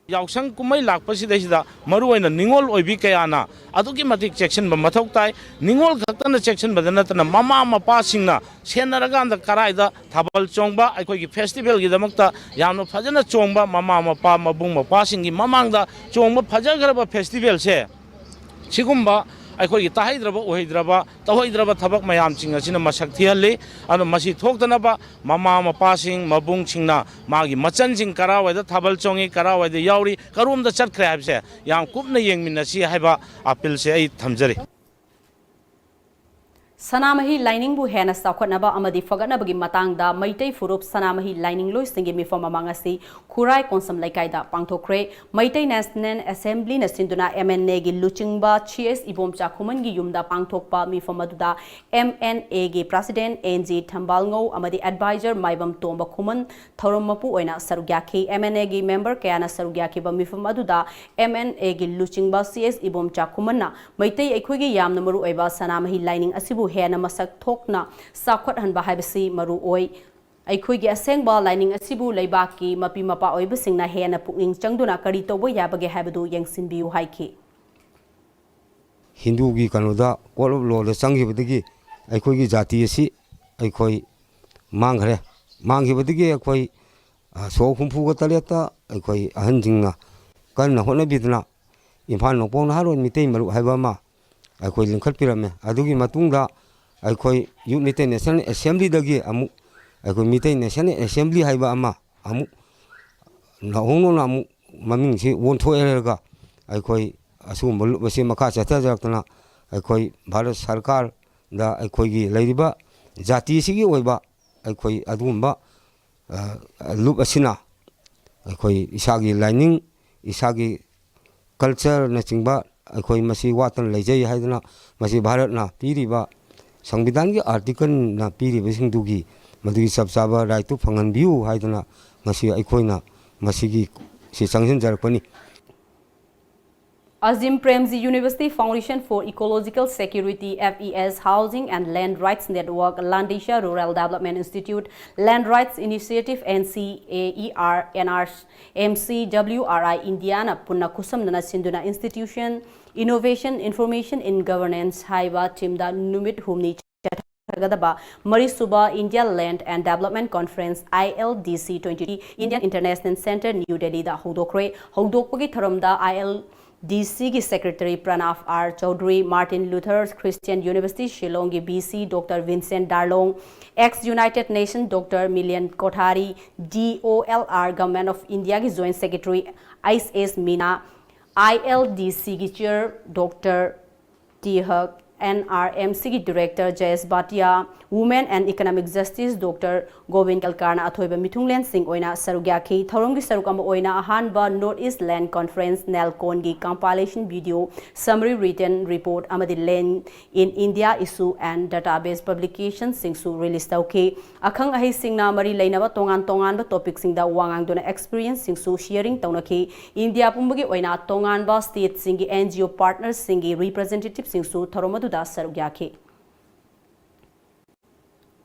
ꯌꯥꯎꯁꯪ ꯀꯨꯝꯍꯩ ꯂꯥꯛꯄꯁꯤꯗꯩꯁꯤꯗ ꯃꯔꯨꯑꯣꯏꯅ ꯅꯤꯉꯣꯜ ꯑꯣꯏꯕꯤ ꯀꯌꯥꯅ ꯑꯗꯨꯛꯀꯤ ꯃꯇꯤꯛ ꯆꯦꯛꯁꯤꯟꯕ ꯃꯊꯧ ꯇꯥꯏ꯫ ꯅꯤꯉꯣꯜ ꯈꯛꯇꯅ ꯆꯦꯛꯁꯤꯟꯕꯗ ꯅꯠꯇꯅ ꯃꯃꯥ ꯃꯄꯥꯁꯤꯡꯅ ꯁꯦꯟꯅꯔꯀꯥꯟꯗ ꯀꯔꯥꯏꯗ ꯊꯥꯕꯜ ꯆꯣꯡꯕ, ꯑꯩꯈꯣꯏꯒꯤ ꯐꯦꯁꯇꯤꯚꯦꯜꯒꯤꯗꯃꯛꯇ ꯌꯥꯝꯅ ꯐꯖꯅ ꯆꯣꯡꯕ ꯃꯃꯥ ꯃꯄꯥ ꯃꯕꯨꯡ ꯃꯧꯄ꯭ꯋꯥꯁꯤꯡꯒꯤ ꯃꯃꯥꯡꯗ ꯆꯣꯡꯕ ꯐꯖꯈ꯭ꯔꯕ ꯐꯦꯁꯇꯤꯚꯦꯜꯁꯦ ꯁꯤꯒꯨꯝꯕ ꯑꯩꯈꯣꯏꯒꯤ ꯇꯥꯍꯩꯗ꯭ꯔꯕ, ꯎꯍꯩꯗ꯭ꯔꯕ, ꯇꯧꯍꯩꯗ꯭ꯔꯕ ꯊꯕꯛ ꯃꯌꯥꯝꯁꯤꯡ ꯑꯁꯤꯅ ꯃꯁꯛ ꯊꯤꯍꯜꯂꯤ꯫ ꯑꯗꯨꯅ ꯃꯁꯤ ꯊꯣꯛꯇꯅꯕ ꯃꯃꯥ ꯃꯄꯥꯁꯤꯡ, ꯃꯕꯨꯡꯁꯤꯡꯅ ꯃꯥꯒꯤ ꯃꯆꯟꯁꯤꯡ ꯀꯔꯥꯏꯋꯥꯏꯗ ꯊꯥꯕꯜ ꯆꯣꯡꯉꯤ, ꯀꯔꯥꯏꯋꯥꯏꯗ ꯌꯥꯎꯔꯤ, ꯀꯔꯣꯝꯗ ꯆꯠꯈ꯭ꯔꯦ ꯍꯥꯏꯕꯁꯦ ꯌꯥꯝ ꯀꯨꯞꯅ ꯌꯦꯡꯃꯤꯟꯅꯁꯤ ꯍꯥꯏꯕ ꯑꯄꯤꯜꯁꯦ ꯑꯩ ꯊꯝꯖꯔꯤ꯫ ꯁꯅꯥꯃꯍꯤ ꯂꯥꯏꯅꯤꯡꯕꯨ ꯍꯦꯟꯅ ꯆꯥꯎꯈꯠꯅꯕ ꯑꯃꯗꯤ ꯐꯒꯠꯅꯕꯒꯤ ꯃꯇꯥꯡꯗ ꯃꯩꯇꯩ ꯐꯨꯔꯨꯞ ꯁꯅꯥꯃꯍꯤ ꯂꯥꯏꯅꯤꯡꯂꯣꯏꯁꯤꯡꯒꯤ ꯃꯤꯐꯝ ꯑꯃ ꯉꯁꯤ ꯈꯨꯔꯥꯏ ꯀꯣꯟꯁꯝ ꯂꯩꯀꯥꯏꯗ ꯄꯥꯡꯊꯣꯛꯈ꯭ꯔꯦ꯫ ꯃꯩꯇꯩ ꯅꯦꯁꯅꯦꯜ ꯑꯦꯁꯦꯝꯕ꯭ꯂꯤꯅ ꯁꯤꯟꯗꯨꯅ ꯑꯦꯝ ꯑꯦꯟ ꯑꯦꯒꯤ ꯂꯨꯆꯤꯡꯕ ꯁꯤ ꯑꯦꯁ ꯏꯕꯣꯝꯆꯥ ꯈꯨꯃꯟꯒꯤ ꯌꯨꯝꯗ ꯄꯥꯡꯊꯣꯛꯄ ꯃꯤꯐꯝ ꯑꯗꯨꯗ ꯑꯦꯝ ꯑꯦꯟ ꯑꯦꯒꯤ ꯄ꯭ꯔꯁꯤꯗꯦꯟ ꯑꯦꯟ ꯖꯤ ꯊꯝꯕꯥꯜꯉꯧ ꯑꯃꯗꯤ ꯑꯦꯗꯚꯥꯏꯖꯔ ꯃꯥꯏꯕꯝ ꯇꯣꯝꯕ ꯈꯨꯃꯟ ꯊꯧꯔꯝ ꯃꯄꯨ ꯑꯣꯏꯅ ꯁꯔꯨꯛ ꯌꯥꯈꯤ꯫ ꯑꯦꯝ ꯑꯦꯟ ꯑꯦꯒꯤ ꯃꯦꯝꯕꯔ ꯀꯌꯥꯅ ꯁꯔꯨꯛ ꯌꯥꯈꯤꯕ ꯃꯤꯐꯝ ꯑꯗꯨꯗ ꯑꯦꯝ ꯑꯦꯟ ꯑꯦꯒꯤ ꯂꯨꯆꯤꯡꯕ ꯁꯤ ꯑꯦꯁ ꯏꯕꯣꯝꯆꯥ ꯈꯨꯃꯟꯅ ꯃꯩꯇꯩ ꯑꯩꯈꯣꯏꯒꯤ ꯌꯥꯝꯅ ꯃꯔꯨ ꯑꯣꯏꯕ ꯁꯅꯥꯃꯍꯤ ꯂꯥꯏꯅꯤꯡ ꯑꯁꯤꯕꯨ ꯍꯦꯟꯅ ꯃꯁꯛ ꯊꯣꯛꯅ ꯆꯥꯎꯈꯠꯍꯟꯕ ꯍꯥꯏꯕꯁꯤ ꯃꯔꯨ ꯑꯣꯏ꯫ ꯑꯩꯈꯣꯏꯒꯤ ꯑꯁꯦꯡꯕ ꯂꯥꯏꯅꯤꯡ ꯑꯁꯤꯕꯨ ꯂꯩꯕꯥꯛꯀꯤ ꯃꯄꯤ ꯃꯄꯥ ꯑꯣꯏꯕꯁꯤꯡꯅ ꯍꯦꯟꯅ ꯄꯨꯛꯅꯤꯡ ꯆꯪꯗꯨꯅ ꯀꯔꯤ ꯇꯧꯕ ꯌꯥꯕꯒꯦ ꯍꯥꯏꯕꯗꯨ ꯌꯦꯡꯁꯤꯟꯕꯤꯌꯨ ꯍꯥꯏꯈꯤ꯫ ꯍꯤꯟꯗꯨꯒꯤ ꯀꯩꯅꯣꯗ, court of lawꯗ ꯆꯪꯈꯤꯕꯗꯒꯤ ꯑꯩꯈꯣꯏꯒꯤ ꯖꯥꯇꯤ ꯑꯁꯤ ꯑꯩꯈꯣꯏ ꯃꯥꯡꯈ꯭ꯔꯦ꯫ ꯃꯥꯡꯈꯤꯕꯗꯒꯤ ꯑꯩꯈꯣꯏ ꯁꯣꯛ ꯍꯨꯝꯐꯨꯒ ꯇꯔꯦꯠꯇ ꯑꯩꯈꯣꯏ ꯑꯍꯟꯁꯤꯡꯅ ꯀꯟꯅ ꯍꯣꯠꯅꯕꯤꯗꯨꯅ ꯏꯝꯐꯥꯜ ꯅꯣꯡꯄꯣꯛ ꯅꯍꯥꯔꯣꯜ ꯃꯤꯇꯩ ꯃꯔꯨꯞ ꯍꯥꯏꯕ ꯑꯃ ꯑꯩꯈꯣꯏ ꯂꯤꯡꯈꯠꯄꯤꯔꯝꯃꯦ꯫ ꯑꯗꯨꯒꯤ ꯃꯇꯨꯡꯗ ꯑꯩꯈꯣꯏ ꯌꯨꯠ ꯃꯤꯇꯩ ꯅꯦꯁꯅꯦꯜ ꯑꯦꯁꯦꯝꯕ꯭ꯂꯤꯗꯒꯤ ꯑꯃꯨꯛ ꯑꯩꯈꯣꯏ ꯃꯤꯇꯩ ꯅꯦꯁꯅꯦꯜ ꯑꯦꯁꯦꯝꯕ꯭ꯂꯤ ꯍꯥꯏꯕ ꯑꯃ ꯑꯃꯨꯛ ꯅꯧꯍꯧꯅꯅ ꯑꯃꯨꯛ ꯃꯃꯤꯡꯁꯤ ꯑꯣꯟꯊꯣꯛꯍꯜꯂꯒ ꯑꯩꯈꯣꯏ ꯑꯁꯤꯒꯨꯝꯕ ꯂꯨꯞ ꯑꯁꯤ ꯃꯈꯥ ꯆꯠꯊꯖꯔꯛꯇꯅ ꯑꯩꯈꯣꯏ ꯚꯥꯔꯠ ꯁꯔꯀꯥꯔꯗ ꯑꯩꯈꯣꯏꯒꯤ ꯂꯩꯔꯤꯕ ꯖꯥꯇꯤꯁꯤꯒꯤ ꯑꯣꯏꯕ ꯑꯩꯈꯣꯏ ꯑꯗꯨꯒꯨꯝꯕ ꯂꯨꯞ ꯑꯁꯤꯅ ꯑꯩꯈꯣꯏ ꯏꯁꯥꯒꯤ ꯂꯥꯏꯅꯤꯡ, ꯏꯁꯥꯒꯤ ꯀꯜꯆꯔꯅꯆꯤꯡꯕ ꯑꯩꯈꯣꯏ ꯃꯁꯤ ꯋꯥꯠꯇꯅ ꯂꯩꯖꯩ ꯍꯥꯏꯗꯅ ꯃꯁꯤ ꯚꯥꯔꯠꯅ ꯄꯤꯔꯤꯕ ꯁꯪꯕꯤꯙꯥꯟꯒꯤ ꯑꯥꯔꯇꯤꯀꯜꯅ ꯄꯤꯔꯤꯕꯁꯤꯡꯗꯨꯒꯤ ꯃꯗꯨꯒꯤ ꯆꯞ ꯆꯥꯕ ꯔꯥꯏꯠꯇꯨ ꯐꯪꯍꯟꯕꯤꯌꯨ ꯍꯥꯏꯗꯅ ꯉꯁꯤ ꯑꯩꯈꯣꯏꯅ ꯃꯁꯤꯒꯤ ꯁꯤ ꯆꯪꯁꯤꯟꯖꯔꯛꯄꯅꯤ꯫ Azim Premji University Foundation for Ecological Security, F E S, Housing and Land Rights Network, Landisha Rural Development Institute, Land Rights Initiative, N C A E R, N R M C W R I India ꯅ ꯄꯨꯟꯅ ꯈꯨꯠꯁꯝꯅꯅ ꯁꯤꯟꯗꯨꯅ Institution, Innovation, Information in Governance ꯍꯥꯏꯕ theme ꯗ ꯅꯨꯃꯤꯠ ꯍꯨꯝꯅꯤ ꯆꯠꯊꯒꯗꯕ ꯃꯔꯤꯁꯨꯕ India Land and Development Conference, I L D C twenty Indian International Centre, New Delhi ꯗ ꯍꯧꯗꯣꯛꯈ꯭ꯔꯦ꯫ ꯍꯧꯗꯣꯛꯄꯒꯤ ꯊꯧꯔꯝꯗ I L D C ꯒꯤ Secretary Pranav R Chaudhary, Martin Luther Christian University Shillong ꯒꯤ V C Doctor Vincent Darlong, ex United Nation Doctor Milian Kothari, D O L R Government of India ꯒꯤ Joint Secretary S S Meena, I L D C ꯒꯤ Chair Doctor T Haq, N R M C ꯒꯤ Director Jayesh Bhatia, Women and Economic Justice Doctor Govind Kelkarna ꯑꯊꯣꯏꯕ ꯃꯤꯊꯨꯡꯂꯦꯟꯁꯤꯡ ꯑꯣꯏꯅ ꯁꯔꯨꯛ ꯌꯥꯈꯤ꯫ ꯊꯧꯔꯝꯒꯤ ꯁꯔꯨꯛ ꯑꯃ ꯑꯣꯏꯅ ꯑꯍꯥꯟꯕ North East Land Conference, NELCON ꯒꯤ compilation video, summary written report ꯑꯃꯗꯤ Land in India Issue and Database publication ꯁꯤꯡꯁꯨ release ꯇꯧꯈꯤ꯫ ꯑꯈꯪ ꯑꯍꯩꯁꯤꯡꯅ ꯃꯔꯤ ꯂꯩꯅꯕ ꯇꯣꯉꯥꯟ ꯇꯣꯉꯥꯟꯕ topic ꯁꯤꯡꯗ ꯋꯥ ꯉꯥꯡꯗꯨꯅ experience ꯁꯤꯡꯁꯨ sharing ꯇꯧꯅꯈꯤ꯫ ꯏꯟꯗꯤꯌꯥ ꯄꯨꯝꯕꯒꯤ ꯑꯣꯏꯅ ꯇꯣꯉꯥꯟꯕ state ꯁꯤꯡꯒꯤ N G O partner ꯁꯤꯡꯒꯤ representative ꯁꯤꯡꯁꯨ ꯊꯧꯔꯝ ꯑꯗꯨꯗ ꯁꯔꯨꯛ ꯌꯥꯈꯤ꯫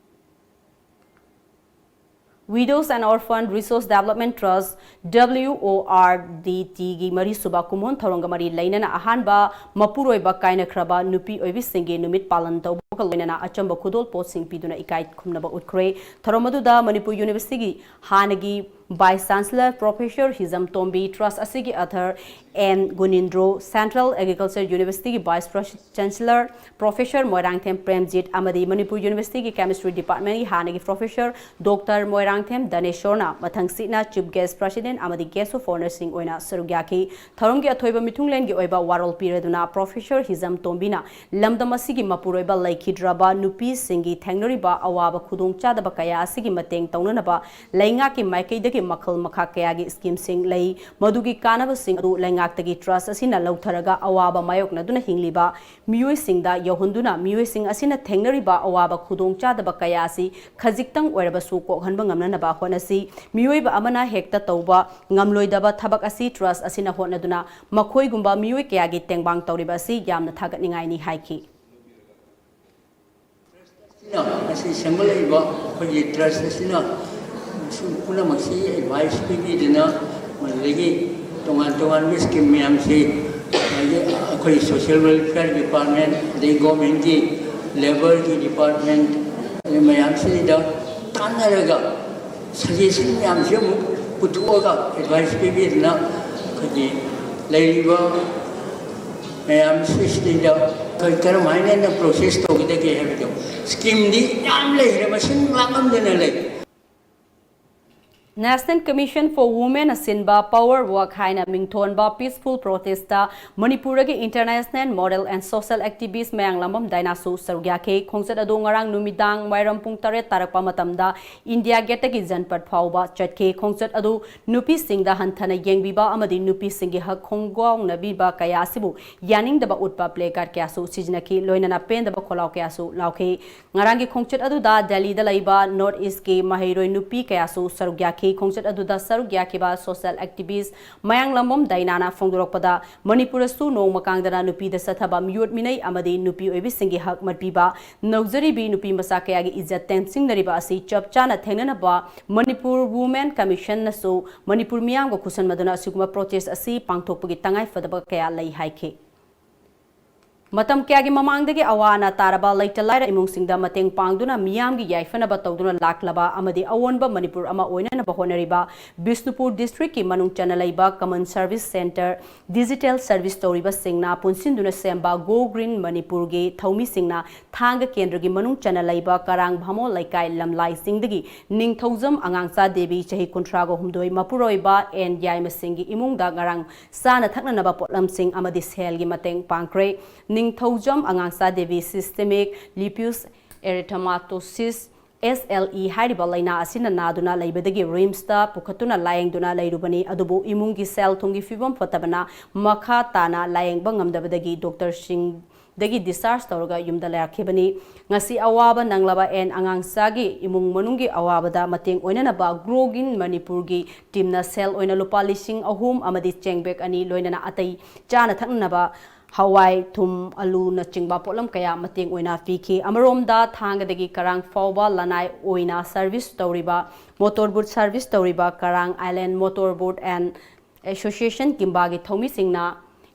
Widows and Orphan Resource Development Trust, W O R D T ꯒꯤ ꯃꯔꯤꯁꯨꯕ ꯀꯨꯝꯑꯣꯟ ꯊꯧꯔꯝꯒ ꯃꯔꯤ ꯂꯩꯅꯅ ꯑꯍꯥꯟꯕ ꯃꯄꯨꯔꯣꯏꯕ ꯀꯥꯏꯅꯈ꯭ꯔꯕ ꯅꯨꯄꯤ ꯑꯣꯏꯕꯤꯁꯤꯡꯒꯤ ꯅꯨꯃꯤꯠ ꯄꯥꯂꯟ ꯇꯧꯕꯒ ꯂꯣꯏꯅꯅ ꯑꯆꯝꯕ ꯈꯨꯗꯣꯜ ꯄꯣꯠꯁꯤꯡ ꯄꯤꯗꯨꯅ ꯏꯀꯥꯏ ꯈꯨꯝꯅꯕ ꯎꯠꯈ꯭ꯔꯦ꯫ ꯊꯧꯔꯝ ꯑꯗꯨꯗ ꯃꯅꯤꯄꯨꯔ University ꯒꯤ ꯍꯥꯟꯅꯒꯤ Vice Chancellor Professor ꯍꯤꯖꯝ ꯇꯣꯝꯕꯤ, Trust ꯑꯁꯤꯒꯤ ꯑꯊꯔ ꯑꯦꯟ ꯒꯨꯅꯤꯟꯗ꯭ꯔꯣ, Central Agriculture University ꯒꯤ Vice Chancellor Professor Moirangthem Premjit ꯑꯃꯗꯤ ꯃꯅꯤꯄꯨꯔ University ꯒꯤ Chemistry Department ꯀꯤ ꯍꯥꯟꯅꯒꯤ Professor Doctor Moirangthem ꯗꯅꯦꯁꯣꯔꯅ ꯃꯊꯪꯁꯤꯠꯅ Chief Guest, President ꯑꯃꯗꯤ Guest of Honour ꯁꯤꯡ ꯑꯣꯏꯅ ꯁꯔꯨꯛ ꯌꯥꯈꯤ꯫ ꯊꯧꯔꯝꯒꯤ ꯑꯊꯣꯏꯕ ꯃꯤꯊꯨꯡꯂꯦꯟꯒꯤ ꯑꯣꯏꯕ ꯋꯥꯔꯣꯜ ꯄꯤꯔꯗꯨꯅ Professor ꯍꯤꯖꯝ ꯇꯣꯝꯕꯤꯅ ꯂꯝꯗꯝ ꯑꯁꯤꯒꯤ ꯃꯄꯨꯔꯣꯏꯕ ꯂꯩꯈꯤꯗ꯭ꯔꯕ ꯅꯨꯄꯤꯁꯤꯡꯒꯤ ꯊꯦꯡꯅꯔꯤꯕ ꯑꯋꯥꯕ ꯈꯨꯗꯣꯡꯆꯥꯗꯕ ꯀꯌꯥ ꯑꯁꯤꯒꯤ ꯃꯇꯦꯡ ꯇꯧꯅꯅꯕ ꯂꯩꯉꯥꯛꯀꯤ ꯃꯥꯏꯀꯩꯗꯒꯤ ꯃꯈꯜ ꯃꯈꯥ ꯀꯌꯥꯒꯤ scheme ꯁꯤꯡ ꯂꯩ꯫ ꯃꯗꯨꯒꯤ ꯀꯥꯟꯅꯕꯁꯤꯡ ꯑꯗꯨ ꯂꯩꯉꯥꯛꯇꯒꯤ Trust ꯑꯁꯤꯅ ꯂꯧꯊꯔꯒ ꯑꯋꯥꯕ ꯃꯥꯌꯣꯛꯅꯗꯨꯅ ꯍꯤꯡꯂꯤꯕ ꯃꯤꯑꯣꯏꯁꯤꯡꯗ ꯌꯧꯍꯟꯗꯨꯅ ꯃꯤꯑꯣꯏꯁꯤꯡ ꯑꯁꯤꯅ ꯊꯦꯡꯅꯔꯤꯕ ꯑꯋꯥꯕ ꯈꯨꯗꯣꯡꯆꯥꯗꯕ ꯀꯌꯥ ꯑꯁꯤ ꯈꯖꯤꯛꯇꯪ ꯑꯣꯏꯔꯕꯁꯨ ꯀꯣꯛꯍꯟꯕ ꯉꯝꯅꯅꯕ ꯍꯣꯠꯅꯁꯤ꯫ ꯃꯤꯑꯣꯏꯕ ꯑꯃꯅ ꯍꯦꯛꯇ ꯇꯧꯕ ꯉꯝꯂꯣꯏꯗꯕ ꯊꯕꯛ ꯑꯁꯤ Trust ꯑꯁꯤꯅ ꯍꯣꯠꯅꯗꯨꯅ ꯃꯈꯣꯏꯒꯨꯝꯕ ꯃꯤꯑꯣꯏ ꯀꯌꯥꯒꯤ ꯇꯦꯡꯕꯥꯡ ꯇꯧꯔꯤꯕ ꯑꯁꯤ ꯌꯥꯝꯅ ꯊꯥꯒꯠꯅꯤꯡꯉꯥꯏꯅꯤ ꯍꯥꯏꯈꯤ꯫ ꯑꯁꯤꯅ, ꯃꯁꯤ ꯁꯦꯝꯒꯠꯂꯛꯏꯕ ꯑꯩꯈꯣꯏꯒꯤ Trust ꯑꯁꯤꯅ ꯁꯤ ꯄꯨꯝꯅꯃꯛꯁꯤ advice ꯄꯤꯕꯤꯗꯨꯅ, ꯃꯗꯨꯗꯒꯤ ꯇꯣꯉꯥꯟ ꯇꯣꯉꯥꯟꯕ scheme ꯃꯌꯥꯝꯁꯤ, ꯑꯗꯒꯤ ꯑꯩꯈꯣꯏ Social Welfare Department, ꯑꯗꯩ government ꯀꯤ Labour ꯒꯤ Department, ꯑꯗꯩ ꯃꯌꯥꯝꯁꯤꯗ ꯇꯥꯟꯅꯔꯒ suggestion ꯃꯌꯥꯝꯁꯤ ꯑꯃꯨꯛ ꯄꯨꯊꯣꯛꯑꯒ advice ꯄꯤꯕꯤꯗꯨꯅ ꯑꯩꯈꯣꯏꯒꯤ ꯂꯩꯔꯤꯕ ꯃꯌꯥꯝꯁꯤꯗꯩꯗ ꯑꯩꯈꯣꯏ ꯀꯔꯝ ꯍꯥꯏꯅ ꯍꯦꯟꯅ process ꯇꯧꯒꯗꯒꯦ ꯍꯥꯏꯕꯗꯣ, scheme ꯗꯤ ꯌꯥꯝ ꯂꯩꯈ꯭ꯔꯦ, ꯃꯁꯤꯡ ꯂꯥꯛꯉꯝꯗꯅ ꯂꯩ꯫ National Commission for Women ꯅ ꯁꯤꯟꯕ Power Walk ꯍꯥꯏꯅ ꯃꯤꯡꯊꯣꯟꯕ peaceful protest ꯇ ꯃꯅꯤꯄꯨꯔꯗꯒꯤ International Moral and Social Activist ꯃꯌꯥꯡꯂꯥꯡꯕꯝ ꯗꯥꯏꯅꯥꯁꯨ ꯁꯔꯨꯛ ꯌꯥꯈꯤ꯫ ꯈꯣꯡꯆꯠ ꯑꯗꯨ ꯉꯔꯥꯡ ꯅꯨꯃꯤꯗꯥꯡ ꯋꯥꯏꯔꯝ ꯄꯨꯡ ꯇꯔꯦꯠ ꯇꯥꯔꯛꯄ ꯃꯇꯝꯗ India Gate ꯇꯒꯤ Janpath ꯐꯥꯎꯕ ꯆꯠꯈꯤ꯫ ꯈꯣꯡꯆꯠ ꯑꯗꯨ ꯅꯨꯄꯤꯁꯤꯡꯗ ꯍꯟꯊꯅ ꯌꯦꯡꯕꯤꯕ ꯑꯃꯗꯤ ꯅꯨꯄꯤꯁꯤꯡꯒꯤ ꯍꯛ ꯈꯣꯡꯒꯥꯎꯅꯕꯤꯕ ꯀꯌꯥ ꯑꯁꯤꯕꯨ ꯌꯥꯅꯤꯡꯗꯕ ꯎꯠꯄ placard ꯀꯌꯥꯁꯨ ꯁꯤꯖꯤꯟꯅꯈꯤ꯫ ꯂꯣꯏꯅꯅ ꯄꯦꯟꯗꯕ ꯈꯣꯜꯂꯥꯎ ꯀꯌꯥꯁꯨ ꯂꯥꯎꯈꯤ꯫ ꯉꯔꯥꯡꯒꯤ ꯈꯣꯡꯆꯠ ꯑꯗꯨꯗ ꯗꯦꯜꯂꯤꯗ ꯂꯩꯕ North East ꯀꯤ ꯃꯍꯩꯔꯣꯏ ꯅꯨꯄꯤ ꯀꯌꯥꯁꯨ ꯁꯔꯨꯛ ꯌꯥꯈꯤ꯫ ꯈꯣꯡꯆꯠ ꯑꯗꯨꯗ ꯁꯔꯨꯛ ꯌꯥꯈꯤꯕ social activist ꯃꯌꯥꯡꯂꯥꯡꯕꯝ ꯗꯥꯏꯅꯥꯅ ꯐꯣꯡꯗꯣꯔꯛꯄꯗ, ꯃꯅꯤꯄꯨꯔꯗꯁꯨ ꯅꯣꯡꯃ ꯀꯥꯡꯗꯅ ꯅꯨꯄꯤꯗ ꯆꯠꯊꯕ ꯃꯤꯑꯣꯠ ꯃꯤꯅꯩ ꯑꯃꯗꯤ ꯅꯨꯄꯤ ꯑꯣꯏꯕꯤꯁꯤꯡꯒꯤ ꯍꯛ ꯃꯠꯄꯤꯕ, ꯅꯧꯖꯔꯤꯕꯤ ꯅꯨꯄꯤ ꯃꯆꯥ ꯀꯌꯥꯒꯤ ꯏꯖꯠ ꯇꯦꯟꯁꯤꯡꯅꯔꯤꯕ ꯑꯁꯤ ꯆꯞ ꯆꯥꯅ ꯊꯦꯡꯅꯅꯕ Manipur Women Commission ꯅꯁꯨ ꯃꯅꯤꯄꯨꯔ ꯃꯤꯌꯥꯝꯒ ꯈꯨꯠꯁꯝꯅꯗꯨꯅ ꯑꯁꯤꯒꯨꯝꯕ protest ꯑꯁꯤ ꯄꯥꯡꯊꯣꯛꯄꯒꯤ ꯇꯉꯥꯏꯐꯗꯕ ꯀꯌꯥ ꯂꯩ ꯍꯥꯏꯈꯤ꯫ ꯃꯇꯝ ꯀꯌꯥꯒꯤ ꯃꯃꯥꯡꯗꯒꯤ ꯑꯋꯥ ꯑꯅꯥ ꯇꯥꯔꯕ ꯂꯩꯇ ꯂꯥꯏꯔ ꯏꯃꯨꯡꯁꯤꯡꯗ ꯃꯇꯦꯡ ꯄꯥꯡꯗꯨꯅ ꯃꯤꯌꯥꯝꯒꯤ ꯌꯥꯏꯐꯅꯕ ꯇꯧꯗꯨꯅ ꯂꯥꯛꯂꯕ ꯑꯃꯗꯤ ꯑꯑꯣꯟꯕ ꯃꯅꯤꯄꯨꯔ ꯑꯃ ꯑꯣꯏꯅꯅꯕ ꯍꯣꯠꯅꯔꯤꯕ ꯕꯤꯁꯅꯨꯄꯨꯔ ꯗꯤꯁꯇ꯭ꯔꯤꯛꯀꯤ ꯃꯅꯨꯡ ꯆꯟꯅ ꯂꯩꯕ ꯀꯃꯟ ꯁꯔꯚꯤꯁ ꯁꯦꯟꯇꯔ, ꯗꯤꯖꯤꯇꯦꯜ ꯁꯔꯚꯤꯁ ꯇꯧꯔꯤꯕꯁꯤꯡꯅ ꯄꯨꯟꯁꯤꯟꯗꯨꯅ ꯁꯦꯝꯕ ꯒꯣ ꯒ꯭ꯔꯤꯟ ꯃꯅꯤꯄꯨꯔꯒꯤ ꯊꯧꯃꯤꯁꯤꯡꯅ ꯊꯥꯡꯒ ꯀꯦꯟꯗ꯭ꯔꯒꯤ ꯃꯅꯨꯡ ꯆꯟꯅ ꯂꯩꯕ ꯀꯔꯥꯡ ꯚꯥꯃꯣꯟ ꯂꯩꯀꯥꯏ ꯂꯝꯂꯥꯏꯁꯤꯡꯗꯒꯤ ꯅꯤꯡꯊꯧꯖꯝ ꯑꯉꯥꯡꯆꯥ ꯗꯦꯕꯤ, ꯆꯍꯤ ꯀꯨꯟꯊ꯭ꯔꯥꯒ ꯍꯨꯝꯗꯣꯏ, ꯃꯄꯨꯔꯣꯏꯕ ꯑꯦꯟ ꯌꯥꯏꯃꯁꯤꯡꯒꯤ ꯏꯃꯨꯡꯗ ꯉꯔꯥꯡ ꯆꯥꯅ ꯊꯛꯅꯅꯕ ꯄꯣꯠꯂꯝꯁꯤꯡ ꯑꯃꯗꯤ ꯁꯦꯜꯒꯤ ꯃꯇꯦꯡ ꯄꯥꯡꯈ꯭ꯔꯦ꯫ ꯅꯤꯡꯊꯧꯖꯝ ꯑꯉꯥꯡꯆꯥ Devi systemic lupus erythematosus, S L E, ꯍꯥꯏꯔꯤꯕ ꯂꯥꯏꯅꯥ ꯑꯁꯤꯅ ꯅꯥꯗꯨꯅ ꯂꯩꯕꯗꯒꯤ ꯔꯤꯝꯁꯇ ꯄꯨꯈꯠꯇꯨꯅ ꯂꯥꯌꯦꯡꯗꯨꯅ ꯂꯩꯔꯨꯕꯅꯤ꯫ ꯑꯗꯨꯕꯨ ꯏꯃꯨꯡꯒꯤ ꯁꯦꯜ ꯊꯨꯝꯒꯤ ꯐꯤꯕꯝ ꯐꯠꯇꯕꯅ ꯃꯈꯥ ꯇꯥꯅ ꯂꯥꯌꯦꯡꯕ ꯉꯝꯗꯕꯗꯒꯤ ꯗꯣꯛꯇꯔꯁꯤꯡꯗꯒꯤ discharge ꯇꯧꯔꯒ ꯌꯨꯝꯗ ꯂꯩꯔꯛꯈꯤꯕꯅꯤ꯫ ꯉꯁꯤ ꯑꯋꯥꯕ ꯅꯪꯂꯕ ꯑꯦꯟ ꯑꯉꯥꯡꯆꯥꯒꯤ ꯏꯃꯨꯡ ꯃꯅꯨꯡꯒꯤ ꯑꯋꯥꯕꯗ ꯃꯇꯦꯡ ꯑꯣꯏꯅꯅꯕ ꯒ꯭ꯔꯣ ꯒ꯭ꯔꯤꯟ ꯃꯅꯤꯄꯨꯔꯒꯤ ꯇꯤꯝꯅ ꯁꯦꯜ ꯑꯣꯏꯅ ꯂꯨꯄꯥ ꯂꯤꯁꯤꯡ ꯑꯍꯨꯝ ꯑꯃꯗꯤ ꯆꯦꯡ ꯕꯦꯛ ꯑꯅꯤ, ꯂꯣꯏꯅꯅ ꯑꯇꯩ ꯆꯥꯅ ꯊꯛꯅꯅꯕ ꯍꯋꯥꯏ, ꯊꯨꯝ, ꯑꯂꯨꯅꯆꯤꯡꯕ ꯄꯣꯠꯂꯝ ꯀꯌꯥ ꯃꯇꯦꯡ ꯑꯣꯏꯅ ꯄꯤꯈꯤ꯫ ꯑꯃꯔꯣꯝꯗ, ꯊꯥꯡꯒꯗꯒꯤ ꯀꯔꯥꯡ ꯐꯥꯎꯕ ꯂꯅꯥꯏ ꯑꯣꯏꯅ service ꯇꯧꯔꯤꯕ, motor boat service ꯇꯧꯔꯤꯕ ꯀꯔꯥꯡ Island Motor Boat and Association ꯀꯤꯝꯕꯥꯒꯤ ꯊꯧꯃꯤꯁꯤꯡꯅ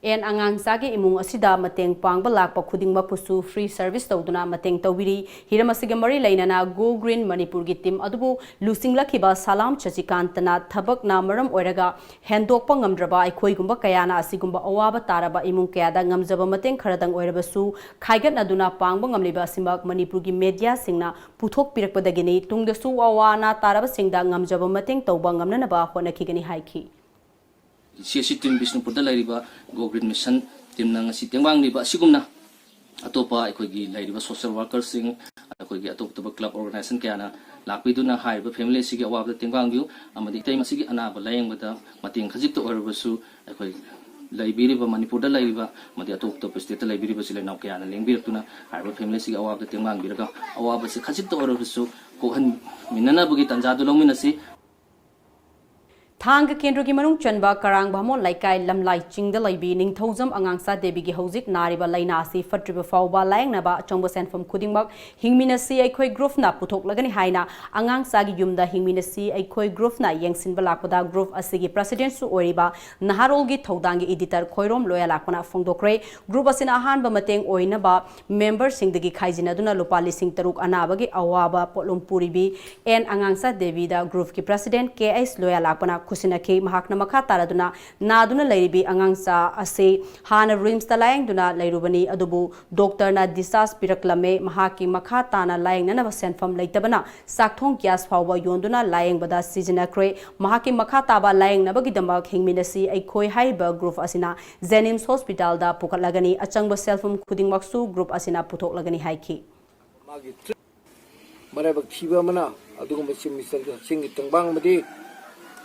ꯑꯦꯟ ꯑꯉꯥꯡꯆꯥꯒꯤ ꯏꯃꯨꯡ ꯑꯁꯤꯗ ꯃꯇꯦꯡ ꯄꯥꯡꯕ ꯂꯥꯛꯄ ꯈꯨꯗꯤꯡꯃꯛꯄꯨꯁꯨ free service ꯇꯧꯗꯨꯅ ꯃꯇꯦꯡ ꯇꯧꯕꯤꯔꯤ꯫ ꯍꯤꯔꯝ ꯑꯁꯤꯒ ꯃꯔꯤ ꯂꯩꯅꯅ ꯒꯣ ꯒ꯭ꯔꯤꯟ ꯃꯅꯤꯄꯨꯔꯒꯤ ꯇꯤꯝ ꯑꯗꯨꯕꯨ ꯂꯨꯆꯤꯡꯂꯛꯈꯤꯕ ꯁꯂꯥꯝ ꯁꯆꯤꯀꯥꯟꯇꯅ ꯊꯕꯛꯅ ꯃꯔꯝ ꯑꯣꯏꯔꯒ ꯍꯦꯟꯗꯣꯛꯄ ꯉꯝꯗ꯭ꯔꯕ ꯑꯩꯈꯣꯏꯒꯨꯝꯕ ꯀꯌꯥꯅ ꯑꯁꯤꯒꯨꯝꯕ ꯑꯋꯥꯕ ꯇꯥꯔꯕ ꯏꯃꯨꯡ ꯀꯌꯥꯗ ꯉꯝꯖꯕ ꯃꯇꯦꯡ ꯈꯔꯗꯪ ꯑꯣꯏꯔꯕꯁꯨ ꯈꯥꯏꯒꯠꯅꯗꯨꯅ ꯄꯥꯡꯕ ꯉꯝꯂꯤꯕ ꯑꯁꯤꯃꯛ ꯃꯅꯤꯄꯨꯔꯒꯤ ꯃꯦꯗꯤꯌꯥꯁꯤꯡꯅ ꯄꯨꯊꯣꯛꯄꯤꯔꯛꯄꯗꯒꯤꯅꯤ꯫ ꯇꯨꯡꯗꯁꯨ ꯑꯋꯥ ꯑꯅꯥ ꯇꯥꯔꯕꯁꯤꯡꯗ ꯉꯝꯖꯕ ꯃꯇꯦꯡ ꯇꯧꯕ ꯉꯝꯅꯅꯕ ꯍꯣꯠꯅꯈꯤꯒꯅꯤ ꯍꯥꯏꯈꯤ꯫ ꯁꯤ ꯑꯦꯁ ꯁꯤ ꯇꯤꯝ ꯕꯤꯁꯅꯨꯄꯨꯔꯗ ꯂꯩꯔꯤꯕ ꯒꯣ ꯒ꯭ꯔꯤꯟ ꯃꯤꯁꯟ ꯇꯤꯝꯅ ꯉꯁꯤ ꯇꯦꯡꯕꯥꯡꯂꯤꯕ ꯑꯁꯤꯒꯨꯝꯅ ꯑꯇꯣꯞꯄ ꯑꯩꯈꯣꯏꯒꯤ ꯂꯩꯔꯤꯕ social workerꯁꯤꯡ, ꯑꯩꯈꯣꯏꯒꯤ ꯑꯇꯣꯞ ꯑꯇꯣꯞꯄ club organization ꯀꯌꯥꯅ ꯂꯥꯛꯄꯤꯗꯨꯅ ꯍꯥꯏꯔꯤꯕ family ꯑꯁꯤꯒꯤ ꯑꯋꯥꯕꯗ ꯇꯦꯡꯕꯥꯡꯕꯤꯌꯨ꯫ ꯑꯃꯗꯤ ꯏꯇꯩ ꯃꯁꯤꯒꯤ ꯑꯅꯥꯕ ꯂꯥꯌꯦꯡꯕꯗ ꯃꯇꯦꯡ ꯈꯖꯤꯛꯇ ꯑꯣꯏꯔꯕꯁꯨ ꯑꯩꯈꯣꯏ ꯂꯩꯕꯤꯔꯤꯕ ꯃꯅꯤꯄꯨꯔꯗ ꯂꯩꯔꯤꯕ ꯑꯃꯗꯤ ꯑꯇꯣꯞ ꯑꯇꯣꯞꯄ stateꯇ ꯂꯩꯕꯤꯔꯤꯕ ꯏꯆꯤꯜ ꯏꯅꯥꯎ ꯀꯌꯥꯅ ꯂꯦꯡꯕꯤꯔꯛꯇꯨꯅ ꯍꯥꯏꯔꯤꯕ family ꯑꯁꯤꯒꯤ ꯑꯋꯥꯕꯗ ꯇꯦꯡꯕꯥꯡꯕꯤꯔꯒ ꯑꯋꯥꯕꯁꯤ ꯈꯖꯤꯛꯇ ꯑꯣꯏꯔꯕꯁꯨ ꯀꯣꯛꯍꯟꯃꯤꯟꯅꯅꯕꯒꯤ ꯇꯥꯟꯖꯥꯗꯨ ꯂꯧꯃꯤꯟꯅꯁꯤ꯫ ꯊꯥꯡꯒ ꯀꯦꯟꯗ꯭ꯔꯒꯤ ꯃꯅꯨꯡ ꯆꯟꯕ ꯀꯔꯥꯡ ꯚꯥꯃꯣꯟ ꯂꯩꯀꯥꯏ ꯂꯝꯂꯥꯏ ꯆꯤꯡꯗ ꯂꯩꯕꯤ ꯅꯤꯡꯊꯧꯖꯝ ꯑꯉꯥꯡꯆꯥ ꯗꯦꯕꯤꯒꯤ ꯍꯧꯖꯤꯛ ꯅꯥꯔꯤꯕ ꯂꯥꯏꯅꯥ ꯑꯁꯤ ꯐꯠꯇ꯭ꯔꯤꯕ ꯐꯥꯎꯕ ꯂꯥꯌꯦꯡꯅꯕ ꯑꯆꯪꯕ ꯁꯦꯟꯐꯝ ꯈꯨꯗꯤꯡꯃꯛ ꯍꯤꯡꯃꯤꯟꯅꯁꯤ ꯑꯩꯈꯣꯏ ꯒ꯭ꯔꯨꯞꯅ ꯄꯨꯊꯣꯛꯂꯒꯅꯤ ꯍꯥꯏꯅ ꯑꯉꯥꯡꯆꯥꯒꯤ ꯌꯨꯝꯗ ꯍꯤꯡꯃꯤꯟꯅꯁꯤ ꯑꯩꯈꯣꯏ ꯒ꯭ꯔꯨꯞꯅ ꯌꯦꯡꯁꯤꯟꯕ ꯂꯥꯛꯄꯗ ꯒ꯭ꯔꯨꯞ ꯑꯁꯤꯒꯤ ꯄ꯭ꯔꯁꯤꯗꯦꯟꯠꯁꯨ ꯑꯣꯏꯔꯤꯕ ꯅꯍꯥꯔꯣꯜꯒꯤ ꯊꯧꯗꯥꯡꯒꯤ ꯏꯗꯤꯇꯔ ꯈꯣꯏꯔꯣꯝ ꯂꯣꯌꯥꯂꯥꯛꯄꯅ ꯐꯣꯡꯗꯣꯛꯈ꯭ꯔꯦ꯫ ꯒ꯭ꯔꯨꯞ ꯑꯁꯤꯅ ꯑꯍꯥꯟꯕ ꯃꯇꯦꯡ ꯑꯣꯏꯅꯕ ꯃꯦꯝꯕꯔꯁꯤꯡꯗꯒꯤ ꯈꯥꯏꯖꯤꯟꯅꯗꯨꯅ ꯂꯨꯄꯥ ꯂꯤꯁꯤꯡ ꯇꯔꯨꯛ ꯑꯅꯥꯕꯒꯤ ꯑꯋꯥꯕ ꯄꯣꯠꯂꯨꯝ ꯄꯨꯔꯤꯕꯤ ꯑꯦꯟ ꯑꯉꯥꯡꯆꯥ ꯗꯦꯕꯤꯗ ꯒ꯭ꯔꯨꯞꯀꯤ ꯄ꯭ꯔꯁꯤꯗꯦꯟꯠ ꯀꯦ ꯑꯩꯆ ꯂꯣꯌꯥꯂꯥꯛꯄꯅ ꯈꯨꯠꯁꯤꯟꯅꯈꯤ꯫ ꯃꯍꯥꯛꯅ ꯃꯈꯥ ꯇꯥꯔꯗꯨꯅ ꯅꯥꯗꯨꯅ ꯂꯩꯔꯤꯕꯤ ꯑꯉꯥꯡꯆꯥ ꯑꯁꯤ ꯍꯥꯟꯅ ꯔꯤꯝꯁꯇ ꯂꯥꯌꯦꯡꯗꯨꯅ ꯂꯩꯔꯨꯕꯅꯤ, ꯑꯗꯨꯕꯨ ꯗꯣꯛꯇꯔꯅ discharge ꯄꯤꯔꯛꯂꯝꯃꯦ꯫ ꯃꯍꯥꯛꯀꯤ ꯃꯈꯥ ꯇꯥꯅ ꯂꯥꯌꯦꯡꯅꯅꯕ ꯁꯦꯟꯐꯝ ꯂꯩꯇꯕꯅ ꯆꯥꯛꯊꯣꯡ ꯒ꯭ꯌꯥꯁ ꯐꯥꯎꯕ ꯌꯣꯟꯗꯨꯅ ꯂꯥꯌꯦꯡꯕꯗ ꯁꯤꯖꯤꯟꯅꯈ꯭ꯔꯦ꯫ ꯃꯍꯥꯛꯀꯤ ꯃꯈꯥ ꯇꯥꯕ ꯂꯥꯌꯦꯡꯅꯕꯒꯤꯗꯃꯛ ꯍꯤꯡꯃꯤꯟꯅꯁꯤ ꯑꯩꯈꯣꯏ ꯍꯥꯏꯔꯤꯕ ꯒ꯭ꯔꯨꯞ ꯑꯁꯤꯅ ꯖꯦꯅꯤꯝꯁ ꯍꯣꯁꯄꯤꯇꯥꯜꯗ ꯄꯨꯈꯠꯂꯒꯅꯤ꯫ ꯑꯆꯪꯕ ꯁꯦꯜꯐꯝ ꯈꯨꯗꯤꯡꯃꯛꯁꯨ ꯒ꯭ꯔꯨꯞ ꯑꯁꯤꯅ ꯄꯨꯊꯣꯛꯂꯒꯅꯤ ꯍꯥꯏꯈꯤ꯫ ꯃꯥꯒꯤ ꯇ꯭ꯔꯤꯞ ꯃꯔꯥꯏꯕꯛ ꯊꯤꯕ ꯑꯃꯅ ꯑꯗꯨꯒꯨꯝꯕ ꯆꯤꯐ ꯃꯤꯅꯤꯁꯇꯔꯒꯤ ꯍꯛꯁꯦꯜꯒꯤ ꯇꯦꯡꯕꯥꯡ ꯑꯃꯗꯤ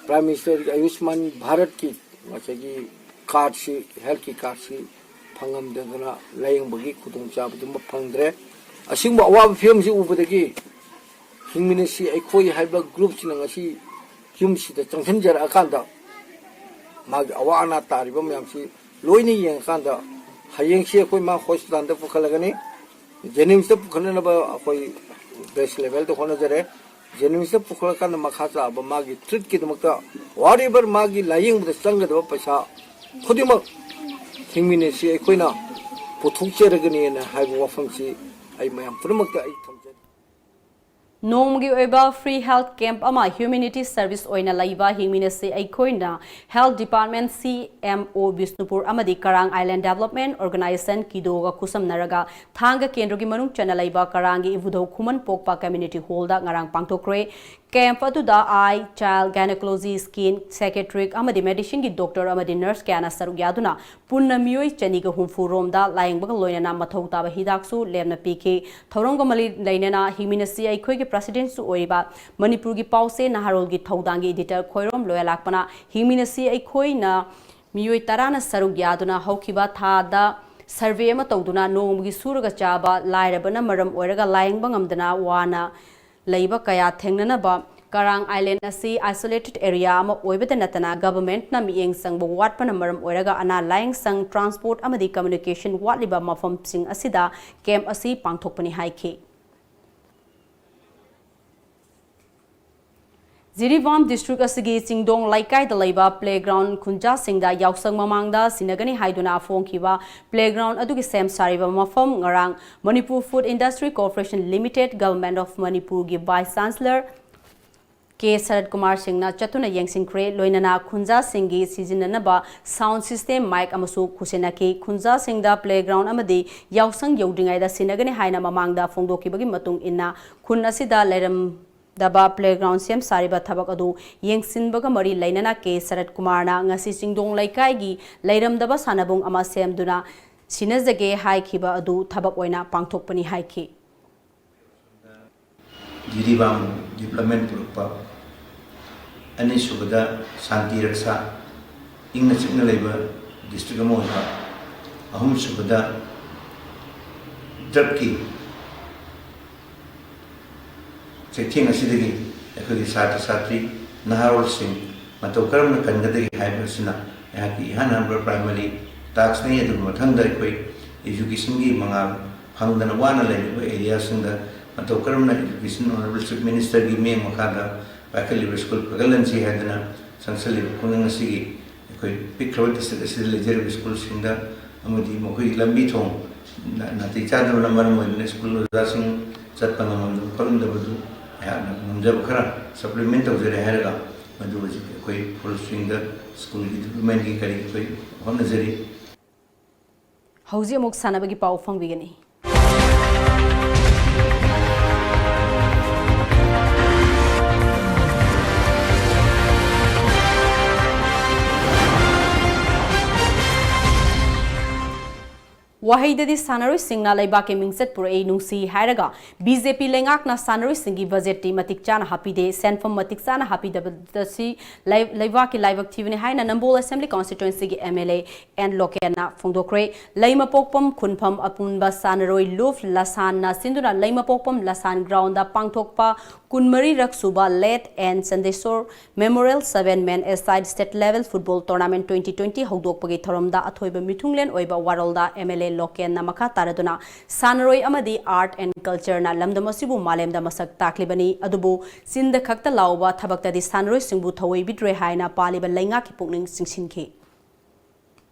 ꯄ꯭ꯔꯥꯏꯝ ꯃꯤꯅꯤꯁꯇꯔꯒꯤ ꯑꯌꯨꯁꯃꯥꯟ ꯚꯥꯔꯠꯀꯤ ꯉꯁꯥꯏꯒꯤ ꯀꯥꯔꯗꯁꯤ, ꯍꯦꯜꯊꯀꯤ ꯀꯥꯔꯗꯁꯤ ꯐꯪꯉꯝꯗꯗꯅ ꯂꯥꯌꯦꯡꯕꯒꯤ ꯈꯨꯗꯣꯡꯆꯥꯕꯗꯨꯃ ꯐꯪꯗ꯭ꯔꯦ꯫ ꯑꯁꯤꯒꯨꯝꯕ ꯑꯋꯥꯕ ꯐꯤꯕꯝꯁꯤ ꯎꯕꯗꯒꯤ ꯍꯤꯡꯃꯤꯟꯅꯁꯤ ꯑꯩꯈꯣꯏ ꯍꯥꯏꯕ ꯒ꯭ꯔꯨꯞꯁꯤꯅ ꯉꯁꯤ ꯌꯨꯝꯁꯤꯗ ꯆꯪꯁꯤꯟꯖꯔꯛꯑꯀꯥꯟꯗ ꯃꯥꯒꯤ ꯑꯋꯥ ꯑꯅꯥ ꯇꯥꯔꯤꯕ ꯃꯌꯥꯝꯁꯤ ꯂꯣꯏꯅ ꯌꯦꯡꯉꯀꯥꯟꯗ ꯍꯌꯦꯡꯁꯤ ꯑꯩꯈꯣꯏ ꯃꯥ ꯍꯣꯁꯄꯤꯇꯥꯜꯗ ꯄꯨꯈꯠꯂꯒꯅꯤ꯫ ꯖꯦꯅꯤꯝꯁꯇ ꯄꯨꯈꯠꯅꯅꯕ ꯑꯩꯈꯣꯏ ꯕꯦꯁ ꯂꯦꯚꯦꯜꯗ ꯍꯣꯠꯅꯖꯔꯦ꯫ ꯖꯦꯅꯤꯝꯁꯇ ꯄꯨꯈꯠꯂꯀꯥꯟꯗ ꯃꯈꯥ ꯇꯥꯕ ꯃꯥꯒꯤ ꯇ꯭ꯔꯤꯠꯀꯤꯗꯃꯛꯇ whatever ꯃꯥꯒꯤ ꯂꯥꯌꯦꯡꯕꯗ ꯆꯪꯒꯗꯕ ꯄꯩꯁꯥ ꯈꯨꯗꯤꯡꯃꯛ ꯍꯤꯡꯃꯤꯟꯅꯁꯤ ꯑꯩꯈꯣꯏꯅ ꯄꯨꯊꯣꯛꯆꯔꯒꯅꯤꯅ ꯍꯥꯏꯕ ꯋꯥꯐꯝꯁꯤ ꯑꯩ ꯃꯌꯥꯝ ꯄꯨꯝꯅꯃꯛꯇ ꯑꯩ ꯊꯝꯖꯔꯤ꯫ ꯅꯣꯡꯃꯒꯤ ꯑꯣꯏꯕ free health camp ꯑꯃ humanity service ꯑꯣꯏꯅ ꯂꯩꯕ ꯍꯤꯡꯃꯤꯟꯅꯁꯤ ꯑꯩꯈꯣꯏꯅ health department, C M O Bishnupur ꯑꯃꯗꯤ ꯀꯔꯥꯡ Island Development Organization, ꯀꯤꯗꯣꯒ ꯈꯨꯠꯁꯝꯅꯔꯒ ꯊꯥꯡꯒ ꯀꯦꯟꯗ꯭ꯔꯒꯤ ꯃꯅꯨꯡ ꯆꯟꯅ ꯂꯩꯕ ꯀꯔꯥꯡꯒꯤ ꯏꯕꯨꯙꯧ ꯈꯨꯃꯟ ꯄꯣꯛꯄ community hall ꯗ ꯉꯔꯥꯡ ꯄꯥꯡꯊꯣꯛꯈ꯭ꯔꯦ꯫ Camp ꯑꯗꯨꯗ eye, child, gynecology, skin, psychiatric ꯑꯃꯗꯤ medicine ꯒꯤ doctor ꯑꯃꯗꯤ nurse ꯀꯌꯥꯅ ꯁꯔꯨꯛ ꯌꯥꯗꯨꯅ ꯄꯨꯟꯅ ꯃꯤꯑꯣꯏ ꯆꯅꯤꯒ ꯍꯨꯝꯐꯨ ꯔꯣꯝꯗ ꯂꯥꯌꯦꯡꯕꯒ ꯂꯣꯏꯅꯅ ꯃꯊꯧ ꯇꯥꯕ ꯍꯤꯗꯥꯛꯁꯨ ꯂꯦꯝꯅ ꯄꯤꯈꯤ꯫ ꯊꯧꯔꯝꯒ ꯃꯔꯤ ꯂꯩꯅꯅ ꯍꯤꯡꯃꯤꯟꯅꯁꯤ ꯑꯩꯈꯣꯏꯒꯤ president ꯁꯨ ꯑꯣꯏꯔꯤꯕ ꯃꯅꯤꯄꯨꯔꯒꯤ ꯄꯥꯎꯆꯦ ꯅꯍꯥꯔꯣꯜꯒꯤ ꯊꯧꯗꯥꯡꯒꯤ editor ꯈꯣꯏꯔꯣꯝ ꯂꯣꯌꯥꯂꯥꯛꯄꯅ ꯍꯤꯡꯃꯤꯟꯅꯁꯤ ꯑꯩꯈꯣꯏꯅ ꯃꯤꯑꯣꯏ ꯇꯔꯥꯅ ꯁꯔꯨꯛ ꯌꯥꯗꯨꯅ ꯍꯧꯈꯤꯕ ꯊꯥꯗ survey ꯑꯃ ꯇꯧꯗꯨꯅ ꯅꯣꯡꯃꯒꯤ ꯁꯨꯔꯒ ꯆꯥꯕ ꯂꯥꯏꯔꯕꯅ ꯃꯔꯝ ꯑꯣꯏꯔꯒ ꯂꯥꯌꯦꯡꯕ ꯉꯝꯗꯅ ꯋꯥꯅ ꯂꯩꯕ ꯀꯌꯥ ꯊꯦꯡꯅꯅꯕ ꯀꯔꯥꯡ ꯑꯥꯏꯂꯦꯟ ꯑꯁꯤ isolated area ꯑꯃ ꯑꯣꯏꯕꯗ ꯅꯠꯇꯅ government ꯅ ꯃꯤꯠꯌꯦꯡ ꯆꯪꯕ ꯋꯥꯠꯄꯅ ꯃꯔꯝ ꯑꯣꯏꯔꯒ ꯑꯅꯥ ꯂꯥꯌꯦꯡ ꯁꯪ, transport ꯑꯃꯗꯤ communication ꯋꯥꯠꯂꯤꯕ ꯃꯐꯝꯁꯤꯡ ꯑꯁꯤꯗ camp ꯑꯁꯤ ꯄꯥꯡꯊꯣꯛꯄꯅꯤ ꯍꯥꯏꯈꯤ꯫ ꯖꯤꯔꯤꯕꯥꯝ district ꯑꯁꯤꯒꯤ ꯆꯤꯡꯗꯣꯡ ꯂꯩꯀꯥꯏꯗ ꯂꯩꯕ playground ꯈꯨꯟꯖꯥꯁꯤꯡꯗ ꯌꯥꯎꯁꯪ ꯃꯃꯥꯡꯗ ꯁꯤꯟꯅꯒꯅꯤ ꯍꯥꯏꯗꯨꯅ ꯐꯣꯡꯈꯤꯕ playground ꯑꯗꯨꯒꯤ ꯁꯦꯝ ꯁꯥꯔꯤꯕ ꯃꯐꯝ ꯉꯔꯥꯡ Manipur Food Industry Corporation Limited, Government of Manipur ꯒꯤ Vice Chancellor ꯀꯦ ꯁꯔꯠ ꯀꯨꯃꯥꯔ ꯁꯤꯡꯅ ꯆꯠꯇꯨꯅ ꯌꯦꯡꯁꯤꯟꯈ꯭ꯔꯦ꯫ ꯂꯣꯏꯅꯅ ꯈꯨꯟꯖꯥꯁꯤꯡꯒꯤ ꯁꯤꯖꯤꯟꯅꯅꯕ sound system, mic ꯑꯃꯁꯨ ꯈꯨꯠꯁꯤꯟꯅꯈꯤ꯫ ꯈꯨꯟꯖꯥꯁꯤꯡꯗ playground ꯑꯃꯗꯤ ꯌꯥꯎꯁꯪ ꯌꯧꯗ꯭ꯔꯤꯉꯩꯗ ꯁꯤꯟꯅꯒꯅꯤ ꯍꯥꯏꯅ ꯃꯃꯥꯡꯗ ꯐꯣꯡꯗꯣꯛꯈꯤꯕꯒꯤ ꯃꯇꯨꯡ ꯏꯟꯅ, ꯈꯨꯟ ꯑꯁꯤꯗ ꯂꯩꯔꯝꯗꯕ playground ꯁꯦꯝ ꯁꯥꯔꯤꯕ ꯊꯕꯛ ꯑꯗꯨ ꯌꯦꯡꯁꯤꯟꯕꯒ ꯃꯔꯤ ꯂꯩꯅꯅ ꯀꯦ ꯁꯔꯠ ꯀꯨꯃꯥꯔꯅ ꯉꯁꯤ ꯆꯤꯡꯗꯣꯡ ꯂꯩꯀꯥꯏꯒꯤ ꯂꯩꯔꯝꯗꯕ ꯁꯥꯟꯅꯕꯨꯡ ꯑꯃ ꯁꯦꯝꯗꯨꯅ ꯁꯤꯟꯅꯖꯒꯦ ꯍꯥꯏꯈꯤꯕ ꯑꯗꯨ ꯊꯕꯛ ꯑꯣꯏꯅ ꯄꯥꯡꯊꯣꯛꯄꯅꯤ ꯍꯥꯏꯈꯤ꯫ ꯖꯤꯔꯤꯕꯥꯝ development ꯄꯨꯔꯛꯄ, ꯑꯅꯤꯁꯨꯕꯗ ꯁꯥꯟꯇꯤ ꯔꯛꯁꯥ, ꯏꯪꯅ ꯆꯤꯛꯅ ꯂꯩꯕ district ꯑꯃ ꯑꯣꯏꯕ, ꯑꯍꯨꯝꯁꯨꯕꯗ drug ꯀꯤ ꯆꯩꯊꯦꯡ ꯑꯁꯤꯗꯒꯤ ꯑꯩꯈꯣꯏꯒꯤ ꯁꯥꯇ꯭ꯔ ꯁꯥꯇ꯭ꯔꯤ ꯅꯍꯥꯔꯣꯜꯁꯤꯡ ꯃꯇꯧ ꯀꯔꯝꯅ ꯀꯟꯒꯗꯒꯦ ꯍꯥꯏꯕ ꯑꯁꯤꯅ ꯑꯩꯍꯥꯛꯀꯤ ꯏꯍꯥꯟ ꯍꯥꯟꯕ primary task ꯅꯤ꯫ ꯑꯗꯨꯒ ꯃꯊꯪꯗ ꯑꯩꯈꯣꯏ education ꯒꯤ ꯃꯉꯥꯜ ꯐꯪꯗꯅ ꯋꯥꯅ ꯂꯩꯔꯤꯕ area ꯁꯤꯡꯗ ꯃꯇꯧ ꯀꯔꯝꯅ education, Honourable Chief Minister ꯒꯤ ꯃꯤꯠꯌꯦꯡ ꯃꯈꯥꯗ ꯄꯥꯏꯈꯠꯂꯤꯕ school ꯐꯒꯠꯍꯟꯁꯤ ꯍꯥꯏꯗꯅ ꯆꯪꯁꯤꯜꯂꯤꯕ ꯈꯣꯡꯖꯪ ꯑꯁꯤꯒꯤ ꯑꯩꯈꯣꯏ ꯄꯤꯛꯈ꯭ꯔꯕ district ꯑꯁꯤꯗ ꯂꯩꯖꯔꯤꯕ school ꯁꯤꯡꯗ ꯑꯃꯗꯤ ꯃꯈꯣꯏꯒꯤ ꯂꯝꯕꯤ ꯊꯣꯡ ꯅꯥ-, ꯅꯥꯇꯩ ꯆꯥꯗꯕꯅ ꯃꯔꯝ ꯑꯣꯏꯗꯨꯅ school ꯑꯣꯖꯥꯁꯤꯡ ꯆꯠꯄ ꯉꯝꯂꯝꯗꯕ ꯈꯣꯠꯂꯝꯗꯕꯗꯨ ꯑꯩꯍꯥꯛꯅ ꯉꯝꯖꯕ ꯈꯔ supplement ꯇꯧꯖꯔꯦ ꯍꯥꯏꯔꯒ, ꯃꯗꯨ ꯍꯧꯖꯤꯛ ꯑꯩꯈꯣꯏ full swing ꯗ school ꯒꯤ development ꯀꯤ ꯀꯔꯤꯒꯤ ꯑꯩꯈꯣꯏ ꯍꯣꯠꯅꯖꯔꯤ꯫ ꯍꯧꯖꯤꯛ ꯑꯃꯨꯛ ꯁꯥꯟꯅꯕꯒꯤ ꯄꯥꯎ ꯐꯪꯕꯤꯒꯅꯤ꯫ ꯋꯥꯍꯩꯗꯗꯤ ꯁꯥꯟꯅꯔꯣꯏꯁꯤꯡꯅ ꯂꯩꯕꯥꯛꯀꯤ ꯃꯤꯡꯆꯠ ꯄꯨꯔꯛꯏ, ꯅꯨꯡꯁꯤ ꯍꯥꯏꯔꯒ ꯕꯤ ꯖꯦ ꯄꯤ ꯂꯩꯉꯥꯛꯅ ꯁꯥꯟꯅꯔꯣꯏꯁꯤꯡꯒꯤ ꯕꯖꯦꯠꯇꯤ ꯃꯇꯤꯛ ꯆꯥꯅ ꯍꯥꯞꯄꯤꯗꯦ, ꯁꯦꯟꯐꯝ ꯃꯇꯤꯛ ꯆꯥꯅ ꯍꯥꯞꯄꯤꯗꯕꯗ ꯁꯤ ꯂꯩ-, ꯂꯩꯕꯥꯛꯀꯤ ꯂꯥꯏꯕꯛ ꯊꯤꯕꯅꯤ ꯍꯥꯏꯅ ꯅꯝꯕꯣꯜ ꯑꯦꯁꯦꯝꯕ꯭ꯂꯤ ꯀꯣꯟꯁꯇꯤꯇ꯭ꯋꯦꯟꯁꯤꯒꯤ ꯑꯦꯝ ꯑꯦꯜ ꯑꯦ ꯑꯦꯟ ꯂꯣꯀꯦꯟꯅ ꯐꯣꯡꯗꯣꯛꯈ꯭ꯔꯦ꯫ ꯂꯩꯃꯄꯣꯛꯄꯝ ꯈꯨꯟꯐꯝ ꯑꯄꯨꯟꯕ ꯁꯥꯟꯅꯔꯣꯏ ꯂꯨꯐ ꯂꯁꯥꯟꯅ ꯁꯤꯟꯗꯨꯅ ꯂꯩꯃꯄꯣꯛꯄꯝ ꯂꯁꯥꯟ ꯒ꯭ꯔꯥꯎꯟꯗ ꯄꯥꯡꯊꯣꯛꯄ ꯀꯨꯟꯃꯔꯤꯔꯛ ꯁꯨꯕ late N Chandeshor Memorial Seven Men Aside State Level Football Tournament twenty twenty ꯍꯧꯗꯣꯛꯄꯒꯤ ꯊꯧꯔꯝꯗ ꯑꯊꯣꯏꯕ ꯃꯤꯊꯨꯡꯂꯦꯟ ꯑꯣꯏꯕ ꯋꯥꯔꯣꯜꯗ ꯑꯦꯝ ꯑꯦꯜ ꯑꯦ ꯂꯣꯀꯦꯟꯅ ꯃꯈꯥ ꯇꯥꯔꯗꯨꯅ ꯁꯥꯟꯅꯔꯣꯏ ꯑꯃꯗꯤ art and cultureꯅ ꯂꯝꯗꯝ ꯑꯁꯤꯕꯨ ꯃꯥꯂꯦꯝꯗ ꯃꯁꯛ ꯇꯥꯛꯂꯤꯕꯅꯤ, ꯑꯗꯨꯕꯨ ꯆꯤꯟꯗ ꯈꯛꯇ ꯂꯥꯎꯕ ꯊꯕꯛꯇꯗꯤ ꯁꯥꯟꯅꯔꯣꯏꯁꯤꯡꯕꯨ ꯊꯧꯑꯣꯏꯕꯤꯗ꯭ꯔꯦ ꯍꯥꯏꯅ ꯄꯥꯜꯂꯤꯕ ꯂꯩꯉꯥꯛꯀꯤ ꯄꯨꯛꯅꯤꯡ ꯆꯤꯡꯁꯤꯟꯈꯤ꯫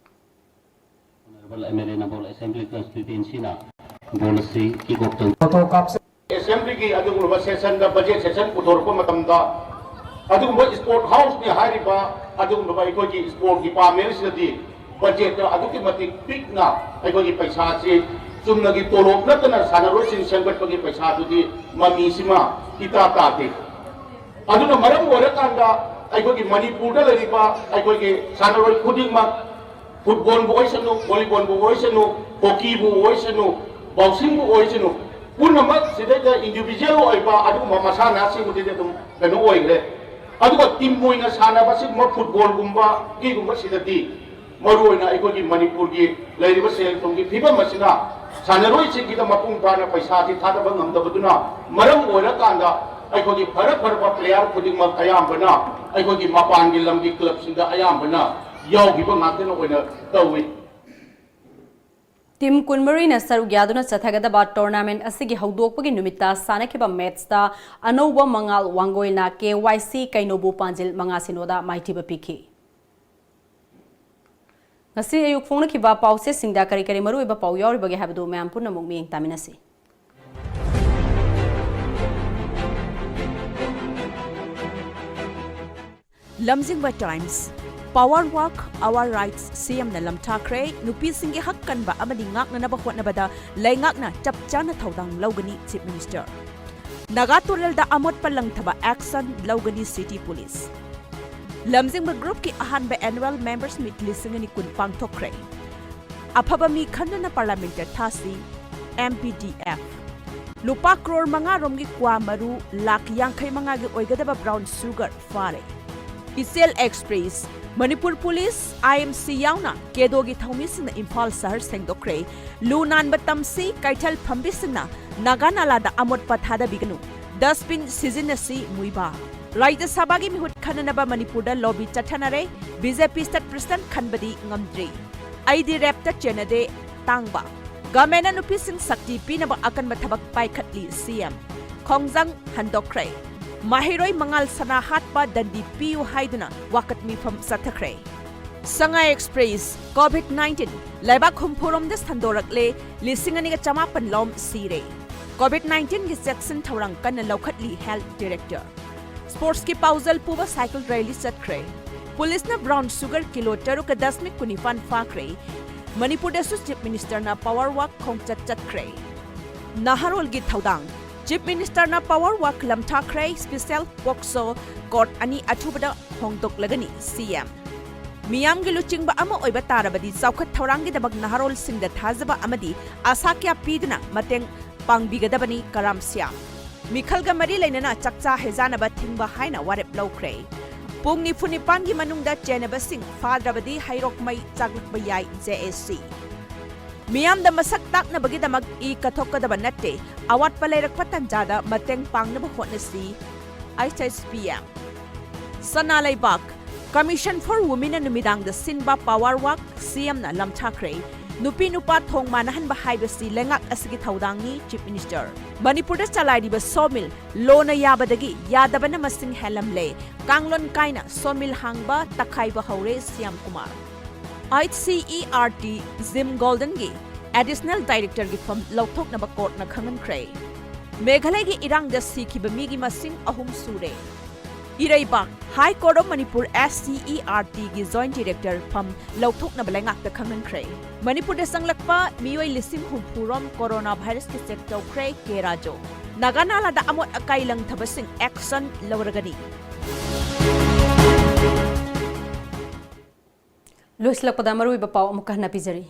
Honorable M L A Nambol Assembly Constituencyꯅ ꯕꯣꯜ ꯑꯁꯤ kick off ꯇꯧ꯫ ꯑꯦꯁꯦꯝꯕ꯭ꯂꯤꯒꯤ ꯑꯗꯨꯒꯨꯝꯂꯕ ꯁꯦꯁꯟꯗ, ꯕꯖꯦꯠ ꯁꯦꯁꯟ ꯄꯨꯊꯣꯔꯛꯄ ꯃꯇꯝꯗ, ꯑꯗꯨꯒꯨꯝꯕ ꯁ꯭ꯄꯣꯔꯠ ꯍꯥꯎꯁꯅꯤ ꯍꯥꯏꯔꯤꯕ ꯑꯗꯨꯒꯨꯝꯂꯕ ꯑꯩꯈꯣꯏꯒꯤ ꯁ꯭ꯄꯣꯔꯠ ꯗꯤꯄꯥꯔꯠꯃꯦꯟꯁꯤꯗꯗꯤ ꯕꯖꯦꯠꯇ ꯑꯗꯨꯛꯀꯤ ꯃꯇꯤꯛ ꯄꯤꯛꯅ ꯑꯩꯈꯣꯏꯒꯤ ꯄꯩꯁꯥꯁꯤ, ꯆꯨꯝꯅꯒꯤ ꯇꯣꯂꯣꯞ ꯅꯠꯇꯅ ꯁꯥꯟꯅꯔꯣꯏꯁꯤꯡ ꯁꯦꯝꯒꯠꯄꯒꯤ ꯄꯩꯁꯥꯗꯨꯗꯤ ꯃꯃꯤꯁꯤꯃ ꯏꯇꯥ ꯇꯥꯗꯦ꯫ ꯑꯗꯨꯅ ꯃꯔꯝ ꯑꯣꯏꯔꯀꯥꯟꯗ ꯑꯩꯈꯣꯏꯒꯤ ꯃꯅꯤꯄꯨꯔꯗ ꯂꯩꯔꯤꯕ ꯑꯩꯈꯣꯏꯒꯤ ꯁꯥꯟꯅꯔꯣꯏ ꯈꯨꯗꯤꯡꯃꯛ, ꯐꯨꯠꯕꯣꯜꯕꯨ ꯑꯣꯏꯁꯅꯨ, ꯚꯣꯂꯤꯕꯣꯜꯕꯨ ꯑꯣꯏꯁꯅꯨ, ꯍꯣꯀꯤꯕꯨ ꯑꯣꯏꯁꯅꯨ, ꯕꯣꯛꯁꯤꯡꯕꯨ ꯑꯣꯏꯁꯅꯨ, ꯄꯨꯝꯅꯃꯛ ꯁꯤꯗꯩꯗ individual ꯑꯣꯏꯕ ꯑꯗꯨꯒꯨꯝꯕ ꯃꯁꯥꯟꯅꯁꯤꯡꯕꯨꯗꯤ ꯑꯗꯨꯝ ꯀꯩꯅꯣ ꯑꯣꯏꯈ꯭ꯔꯦ꯫ ꯑꯗꯨꯒ ꯇꯤꯝ ꯑꯣꯏꯅ ꯁꯥꯟꯅꯕ ꯁꯤꯒꯨꯝꯕ ꯐꯨꯠꯕꯣꯜꯒꯨꯝꯕ ꯀꯤꯒꯨꯝꯕꯁꯤꯗꯗꯤ ꯃꯔꯨꯑꯣꯏꯅ ꯑꯩꯈꯣꯏꯒꯤ ꯃꯅꯤꯄꯨꯔꯒꯤ ꯂꯩꯔꯤꯕ ꯁꯦꯜ ꯊꯨꯝꯒꯤ ꯐꯤꯕꯝ ꯑꯁꯤꯅ ꯁꯥꯟꯅꯔꯣꯏꯁꯤꯡꯒꯤꯗ ꯃꯄꯨꯡ ꯐꯥꯅ ꯄꯩꯁꯥꯁꯤ ꯊꯥꯗꯕ ꯉꯝꯗꯕꯗꯨꯅ ꯃꯔꯝ ꯑꯣꯏꯔꯀꯥꯟꯗ ꯑꯩꯈꯣꯏꯒꯤ ꯐꯔ ꯐꯔꯕ player ꯈꯨꯗꯤꯡꯃꯛ ꯑꯌꯥꯝꯕꯅ ꯑꯩꯈꯣꯏꯒꯤ ꯃꯄꯥꯟꯒꯤ ꯂꯝꯒꯤ clubꯁꯤꯡꯗ ꯑꯌꯥꯝꯕꯅ ꯌꯥꯎꯈꯤꯕ ꯉꯥꯛꯇꯅ ꯑꯣꯏꯅ ꯇꯧꯏ꯫ ꯇꯤꯝ ꯀꯨꯟꯃꯔꯤꯅ ꯁꯔꯨꯛ ꯌꯥꯗꯨꯅ ꯆꯠꯊꯒꯗꯕ tournament ꯑꯁꯤꯒꯤ ꯍꯧꯗꯣꯛꯄꯒꯤ ꯅꯨꯃꯤꯠꯇ ꯁꯥꯟꯅꯈꯤꯕ matchꯇ ꯑꯅꯧꯕ ꯃꯉꯥꯜ ꯋꯥꯡꯒꯣꯏꯅ ꯀꯦ ꯋꯥꯏ ꯁꯤ ꯀꯩꯅꯧꯕꯨ ꯄꯥꯟꯖꯤꯜ ꯃꯉꯥ ꯁꯤꯅꯣꯗ ꯃꯥꯏꯊꯤꯕ ꯄꯤꯈꯤ꯫ ꯉꯁꯤ ꯑꯌꯨꯛ ꯐꯣꯡꯅꯈꯤꯕ ꯄꯥꯎꯆꯦꯁꯤꯡꯗ ꯀꯔꯤ ꯀꯔꯤ ꯃꯔꯨꯑꯣꯏꯕ ꯄꯥꯎ ꯌꯥꯎꯔꯤꯕꯒꯦ ꯍꯥꯏꯕꯗꯨ ꯃꯌꯥꯝ ꯄꯨꯝꯅꯃꯛ ꯃꯤꯠꯌꯦꯡ ꯇꯥꯃꯤꯟꯅꯁꯤ꯫ ꯂꯝꯖꯤꯡꯕ Times꯫ Power Walk, Our Rights, C M ꯅ ꯂꯝꯊꯥꯈ꯭ꯔꯦ꯫ ꯅꯨꯄꯤꯁꯤꯡꯒꯤ ꯍꯛ ꯀꯟꯕ ꯑꯃꯗꯤ ꯉꯥꯛꯅꯅꯕ ꯍꯣꯠꯅꯕꯗ ꯂꯩꯉꯥꯛꯅ ꯆꯞ ꯆꯥꯅ ꯊꯧꯗꯥꯡ ꯂꯧꯒꯅꯤ, Chief Minister꯫ ꯅꯥꯒꯥ ꯇꯨꯔꯦꯜꯗ ꯑꯃꯣꯠꯄ ꯂꯪꯊꯕ action ꯂꯧꯒꯅꯤ, City Police꯫ ꯂꯝꯖꯤꯡꯕ groupꯀꯤ ꯑꯍꯥꯟꯕ annual members meet ꯂꯤꯁꯤꯡ ꯑꯅꯤ ꯀꯨꯟ ꯄꯥꯡꯊꯣꯛꯈ꯭ꯔꯦ꯫ ꯑꯐꯕ ꯃꯤ ꯈꯟꯗꯨꯅ ꯄꯥꯔꯂꯥꯃꯦꯟꯇ ꯊꯥꯁꯤ꯫ M P D F. ꯂꯨꯄꯥ ꯀ꯭ꯔꯣꯔ ꯃꯉꯥ ꯔꯣꯝꯒꯤ ꯀ꯭ꯋꯥ ꯃꯔꯨ ꯂꯥꯈ ꯌꯥꯡꯈꯩ ꯃꯉꯥꯒꯤ ꯑꯣꯏꯒꯗꯕ ꯕ꯭ꯔꯥꯎꯟ ꯁꯨꯒꯔ ꯐꯥꯔꯦ꯫ ꯏꯆꯦꯜ ꯑꯦꯛꯁꯄ꯭ꯔꯦꯁ꯫ ꯃꯅꯤꯄꯨꯔ ꯄꯨꯂꯤꯁ, ꯑꯥꯏ ꯑꯦꯝ ꯁꯤ ꯌꯥꯎꯅ ꯀꯦꯗꯣꯒꯤ ꯊꯧꯃꯤꯁꯤꯡꯅ ꯏꯝꯐꯥꯜ ꯁꯍꯔ ꯁꯦꯡꯗꯣꯛꯈ꯭ꯔꯦ꯫ ꯂꯨ ꯅꯥꯟꯕ ꯇꯝꯁꯤ, ꯀꯩꯊꯦꯜ ꯐꯝꯕꯤꯁꯤꯡꯅ ꯅꯥꯒꯥ ꯅꯥꯂꯥꯗ ꯑꯃꯣꯠꯄ ꯊꯥꯗꯕꯤꯒꯅꯨ꯫ ꯗꯁꯕꯤꯟ ꯁꯤꯖꯤꯟꯅꯁꯤ, ꯃꯨꯏꯕꯥ꯫ ꯔꯥꯖ꯭ꯌ ꯁꯚꯥꯒꯤ ꯃꯤꯍꯨꯠ ꯈꯟꯅꯅꯕ ꯃꯅꯤꯄꯨꯔꯗ ꯂꯣꯕꯤ ꯆꯠꯊꯅꯔꯦ꯫ ꯕꯤ ꯖꯦ ꯄꯤ ꯁ꯭ꯇꯦꯠ ꯄ꯭ꯔꯦꯁꯤꯗꯦꯟꯠ ꯈꯟꯕꯗꯤ ꯉꯝꯗ꯭ꯔꯤ꯫ ꯑꯩꯗꯤ ꯔꯦꯞꯇ ꯆꯦꯟꯅꯗꯦ, ꯇꯥꯡꯕ꯫ ꯒꯃꯦꯟꯅ ꯅꯨꯄꯤꯁꯤꯡ ꯁꯛꯇꯤ ꯄꯤꯅꯕ ꯑꯀꯟꯕ ꯊꯕꯛ ꯄꯥꯏꯈꯠꯂꯤ, ꯁꯤ ꯑꯦꯝ꯫ ꯈꯣꯡꯖꯪ ꯍꯟꯗꯣꯛꯈ꯭ꯔꯦ꯫ ꯃꯍꯩꯔꯣꯏ ꯃꯉꯥꯜ ꯁꯅꯥ ꯍꯥꯠꯄ ꯗꯟꯗꯤ ꯄꯤꯌꯨ ꯍꯥꯏꯗꯨꯅ ꯋꯥꯀꯠ ꯃꯤꯐꯝ ꯆꯠꯊꯈ꯭ꯔꯦ꯫ ꯁꯉꯥꯏ ꯑꯦꯛꯁꯄ꯭ꯔꯦꯁ꯫ COVID nineteen. ꯂꯩꯕꯥꯛ ꯍꯨꯝꯐꯨ ꯔꯣꯝꯗ ꯁꯟꯗꯣꯔꯛꯂꯦ, ꯂꯤꯁꯤꯡ ꯑꯅꯤꯒ ꯆꯃꯥꯄꯟ ꯂꯣꯝ ꯁꯤꯔꯦ꯫ ꯀꯣꯚꯤꯗ ꯅꯥꯏꯟꯇꯤꯟꯒꯤ ꯆꯦꯛꯁꯤꯟ ꯊꯧꯔꯥꯡ ꯀꯟꯅ ꯂꯧꯈꯠꯂꯤ ꯍꯦꯜꯊ ꯗꯤꯔꯦꯛꯇꯔ꯫ ꯁ꯭ꯄꯣꯔꯠꯁꯀꯤ ꯄꯥꯎꯖꯦꯜ ꯄꯨꯕ ꯁꯥꯏꯀꯜ ꯔꯦꯂꯤ ꯆꯠꯈ꯭ꯔꯦ꯫ ꯄꯨꯂꯤꯁꯅ ꯕ꯭ꯔꯥꯎꯟ ꯁꯨꯒꯔ ꯀꯤꯂꯣ ꯇꯔꯨꯛꯀ ꯗꯁꯃꯤꯛ ꯀꯨꯟꯅꯤꯄꯥꯟ ꯐꯥꯈ꯭ꯔꯦ꯫ ꯃꯅꯤꯄꯨꯔꯗꯁꯨ ꯆꯤꯐ ꯃꯤꯅꯤꯁꯇꯔꯅ ꯄꯥꯋꯔ ꯋꯥꯛ ꯈꯣꯡꯆꯠ ꯆꯠꯈ꯭ꯔꯦ꯫ ꯅꯍꯥꯔꯣꯜꯒꯤ ꯊꯧꯗꯥꯡ꯫ ꯆꯤꯐ ꯃꯤꯅꯤꯁꯇꯔꯅ ꯄꯥꯋꯔ ꯋꯥꯛ ꯂꯝꯊꯥꯈ꯭ꯔꯦ, ꯁ꯭ꯄꯦꯁꯦꯜ ꯄꯣꯛꯁꯣ ꯀꯣꯔꯠ ꯑꯅꯤ ꯑꯊꯨꯕꯗ ꯍꯣꯡꯗꯣꯛꯂꯒꯅꯤ, ꯁꯤ ꯑꯦꯝ꯫ ꯃꯤꯌꯥꯝꯒꯤ ꯂꯨꯆꯤꯡꯕ ꯑꯃ ꯑꯣꯏꯕ ꯇꯥꯔꯕꯗꯤ ꯆꯥꯎꯈꯠ ꯊꯧꯔꯥꯡꯒꯤꯗꯃꯛ ꯅꯍꯥꯔꯣꯜꯁꯤꯡꯗ ꯊꯥꯖꯕ ꯑꯃꯗꯤ ꯑꯁꯥ ꯀꯌꯥ ꯄꯤꯗꯨꯅ ꯃꯇꯦꯡ ꯄꯥꯡꯕꯤꯒꯗꯕꯅꯤ, ꯀꯔꯥꯝ ꯁ꯭ꯌꯥꯝ꯫ ꯃꯤꯈꯜꯒ ꯃꯔꯤ ꯂꯩꯅꯅ ꯆꯥꯛꯆꯥ ꯍꯩꯖꯥꯅꯕ ꯊꯤꯡꯕ ꯍꯥꯏꯅ ꯋꯥꯔꯦꯞ ꯂꯧꯈ꯭ꯔꯦ꯫ ꯄꯨꯡ ꯅꯤꯐꯨ ꯅꯤꯄꯥꯟꯒꯤ ꯃꯅꯨꯡꯗ ꯆꯦꯟꯅꯕꯁꯤꯡ ꯐꯥꯗ꯭ꯔꯕꯗꯤ ꯍꯩꯔꯣꯛ ꯃꯩ ꯆꯥꯛꯂꯛꯄ ꯌꯥꯏ, ꯖꯦ ꯑꯦ ꯁꯤ꯫ ꯃꯤꯌꯥꯝꯗ ꯃꯁꯛ ꯇꯥꯛꯅꯕꯒꯤꯗꯃꯛ ꯏ ꯀꯠꯊꯣꯛꯀꯗꯕ ꯅꯠꯇꯦ, ꯑꯋꯥꯠꯄ ꯂꯩꯔꯛꯄ ꯇꯥꯟꯖꯥꯗ ꯃꯇꯦꯡ ꯄꯥꯡꯅꯕ ꯍꯣꯠꯅꯁꯤ, ꯑꯩꯆ ꯑꯦꯁ ꯄꯤ ꯑꯦꯝ꯫ ꯁꯅꯥ ꯂꯩꯕꯥꯛ꯫ Commission for Womenꯅ ꯅꯨꯃꯤꯗꯥꯡꯗ ꯁꯤꯟꯕ ꯄꯥꯋꯔ ꯋꯥꯛ, ꯁꯤ ꯑꯦꯝꯅ ꯂꯝꯊꯥꯈ꯭ꯔꯦ꯫ ꯅꯨꯄꯤ ꯅꯨꯄꯥ ꯊꯣꯡ ꯃꯥꯟꯅꯍꯟꯕ ꯍꯥꯏꯕꯁꯤ ꯂꯩꯉꯥꯛ ꯑꯁꯤꯒꯤ ꯊꯧꯗꯥꯡꯅꯤ, ꯆꯤꯐ ꯃꯤꯅꯤꯁꯇꯔ꯫ ꯃꯅꯤꯄꯨꯔꯗ ꯆꯂꯥꯏꯔꯤꯕ ꯁꯣ ꯃꯤꯜ ꯂꯣꯅ ꯌꯥꯕꯗꯒꯤ ꯌꯥꯗꯕꯅ ꯃꯁꯤꯡ ꯍꯦꯜꯂꯝꯂꯦ꯫ ꯀꯥꯡꯂꯣꯟ ꯀꯥꯏꯅ ꯁꯣ ꯃꯤꯜ ꯍꯥꯡꯕ ꯇꯛꯈꯥꯏꯕ ꯍꯧꯔꯦ, Shyam Kumar. H C E R T Jim ꯒꯣꯜꯗꯟꯒꯤ ꯑꯦꯗꯤꯁꯅꯦꯜ ꯗꯥꯏꯔꯦꯛꯇꯔꯒꯤ ꯐꯝ ꯂꯧꯊꯣꯛꯅꯕ ꯀꯣꯔꯠꯅ ꯈꯪꯍꯟꯈ꯭ꯔꯦ꯫ ꯃꯦꯘꯥꯂꯌꯒꯤ ꯏꯔꯥꯡꯗ ꯁꯤꯈꯤꯕ ꯃꯤꯒꯤ ꯃꯁꯤꯡ ꯑꯍꯨꯝ ꯁꯨꯔꯦ꯫ ꯏꯔꯩꯕꯥꯛ꯫ High Court of Manipur, S C E R ꯇꯤꯒꯤ ꯖꯣꯏꯟꯠ ꯗꯤꯔꯦꯛꯇꯔ ꯐꯝ ꯂꯧꯊꯣꯛꯅꯕ ꯂꯩꯉꯥꯛꯇ ꯈꯪꯍꯟꯈ꯭ꯔꯦ꯫ ꯃꯅꯤꯄꯨꯔꯗ ꯆꯪꯂꯛꯄ ꯃꯤꯑꯣꯏ ꯂꯤꯁꯤꯡ ꯍꯨꯝꯐꯨ ꯔꯣꯝ ꯀꯣꯔꯣꯅꯥ ꯚꯥꯏꯔꯁꯀꯤ ꯆꯦꯛ ꯇꯧꯈ꯭ꯔꯦ, ꯀꯦ ꯔꯥꯖꯨ꯫ ꯅꯥꯒꯥ ꯅꯥꯂꯥꯗ ꯑꯃꯣꯠ ꯑꯀꯥꯏ ꯂꯪꯊꯕꯁꯤꯡ ꯑꯦꯛꯁꯟ ꯂꯧꯔꯒꯅꯤ꯫ ꯂꯣꯏꯁꯤꯜꯂꯛꯄꯗ ꯃꯔꯨꯑꯣꯏꯕ ꯄꯥꯎ ꯑꯃꯨꯛꯀ ꯍꯟꯅ ꯄꯤꯖꯔꯤ꯫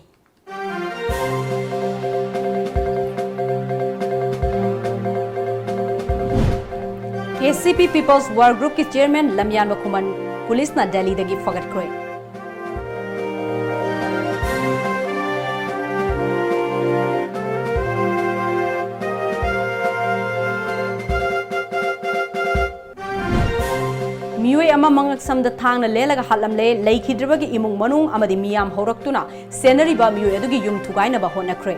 KCP People's War Groupꯀꯤ chairman ꯂꯝꯌꯥꯟꯕ ꯈꯨꯃꯟ policeꯅ ꯗꯦꯜꯂꯤꯗꯒꯤ ꯐꯒꯠꯈ꯭ꯔꯦ꯫ ꯃꯤꯑꯣꯏ ꯑꯃ ꯃꯉꯛꯁꯝꯗ ꯊꯥꯡꯅ ꯂꯦꯜꯂꯒ ꯍꯥꯠꯂꯝꯂꯦ꯫ ꯂꯩꯈꯤꯗ꯭ꯔꯕꯒꯤ ꯏꯃꯨꯡ ꯃꯅꯨꯡ ꯑꯃꯗꯤ ꯃꯤꯌꯥꯝ ꯍꯧꯔꯛꯇꯨꯅ ꯁꯦꯟꯅꯔꯤꯕ ꯃꯤꯑꯣꯏ ꯑꯗꯨꯒꯤ ꯌꯨꯝ ꯊꯨꯒꯥꯏꯅꯕ ꯍꯣꯠꯅꯈ꯭ꯔꯦ꯫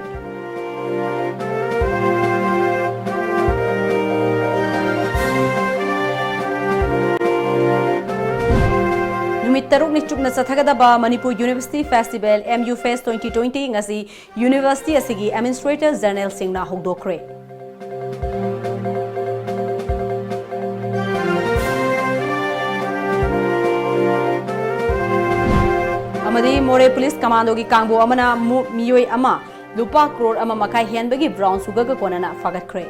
ꯅꯨꯃꯤꯠ ꯇꯔꯨꯛꯅꯤ ꯆꯨꯞꯅ ꯆꯠꯊꯒꯗꯕ Manipur University Festival, M U Fest twenty twenty, ꯉꯁꯤ university ꯑꯁꯤꯒꯤ administrator generalꯁꯤꯡꯅ ꯍꯧꯗꯣꯛꯈ꯭ꯔꯦ꯫ ꯑꯃꯗꯤ ꯃꯣꯔꯦ police commandoꯒꯤ ꯀꯥꯡꯕꯨ ꯑꯃꯅ ꯃꯨ-, ꯃꯤꯑꯣꯏ ꯑꯃ ꯂꯨꯄꯥ ꯀ꯭ꯔꯣꯔ ꯑꯃ ꯃꯈꯥꯏ ꯍꯦꯟꯕꯒꯤ brown sugarꯒ ꯀꯣꯟꯅꯅ ꯐꯥꯒꯠꯈ꯭ꯔꯦ꯫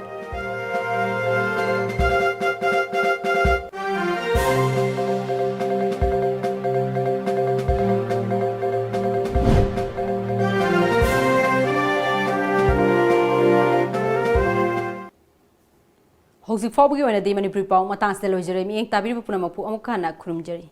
ꯍꯧꯖꯤꯛ ꯐꯥꯎꯕꯒꯤ ꯑꯣꯏꯅꯗꯤ ꯃꯅꯤꯄꯨꯔꯤ ꯄꯥꯎ ꯃꯇꯥꯡꯁꯤꯗ ꯂꯣꯏꯖꯔꯦ꯫ ꯃꯤꯠꯌꯦꯡ ꯇꯥꯕꯤꯔꯤꯕ ꯄꯨꯝꯅꯃꯛꯄꯨ ꯑꯃꯨꯛ ꯍꯟꯅ ꯈꯨꯔꯨꯝꯖꯔꯤ꯫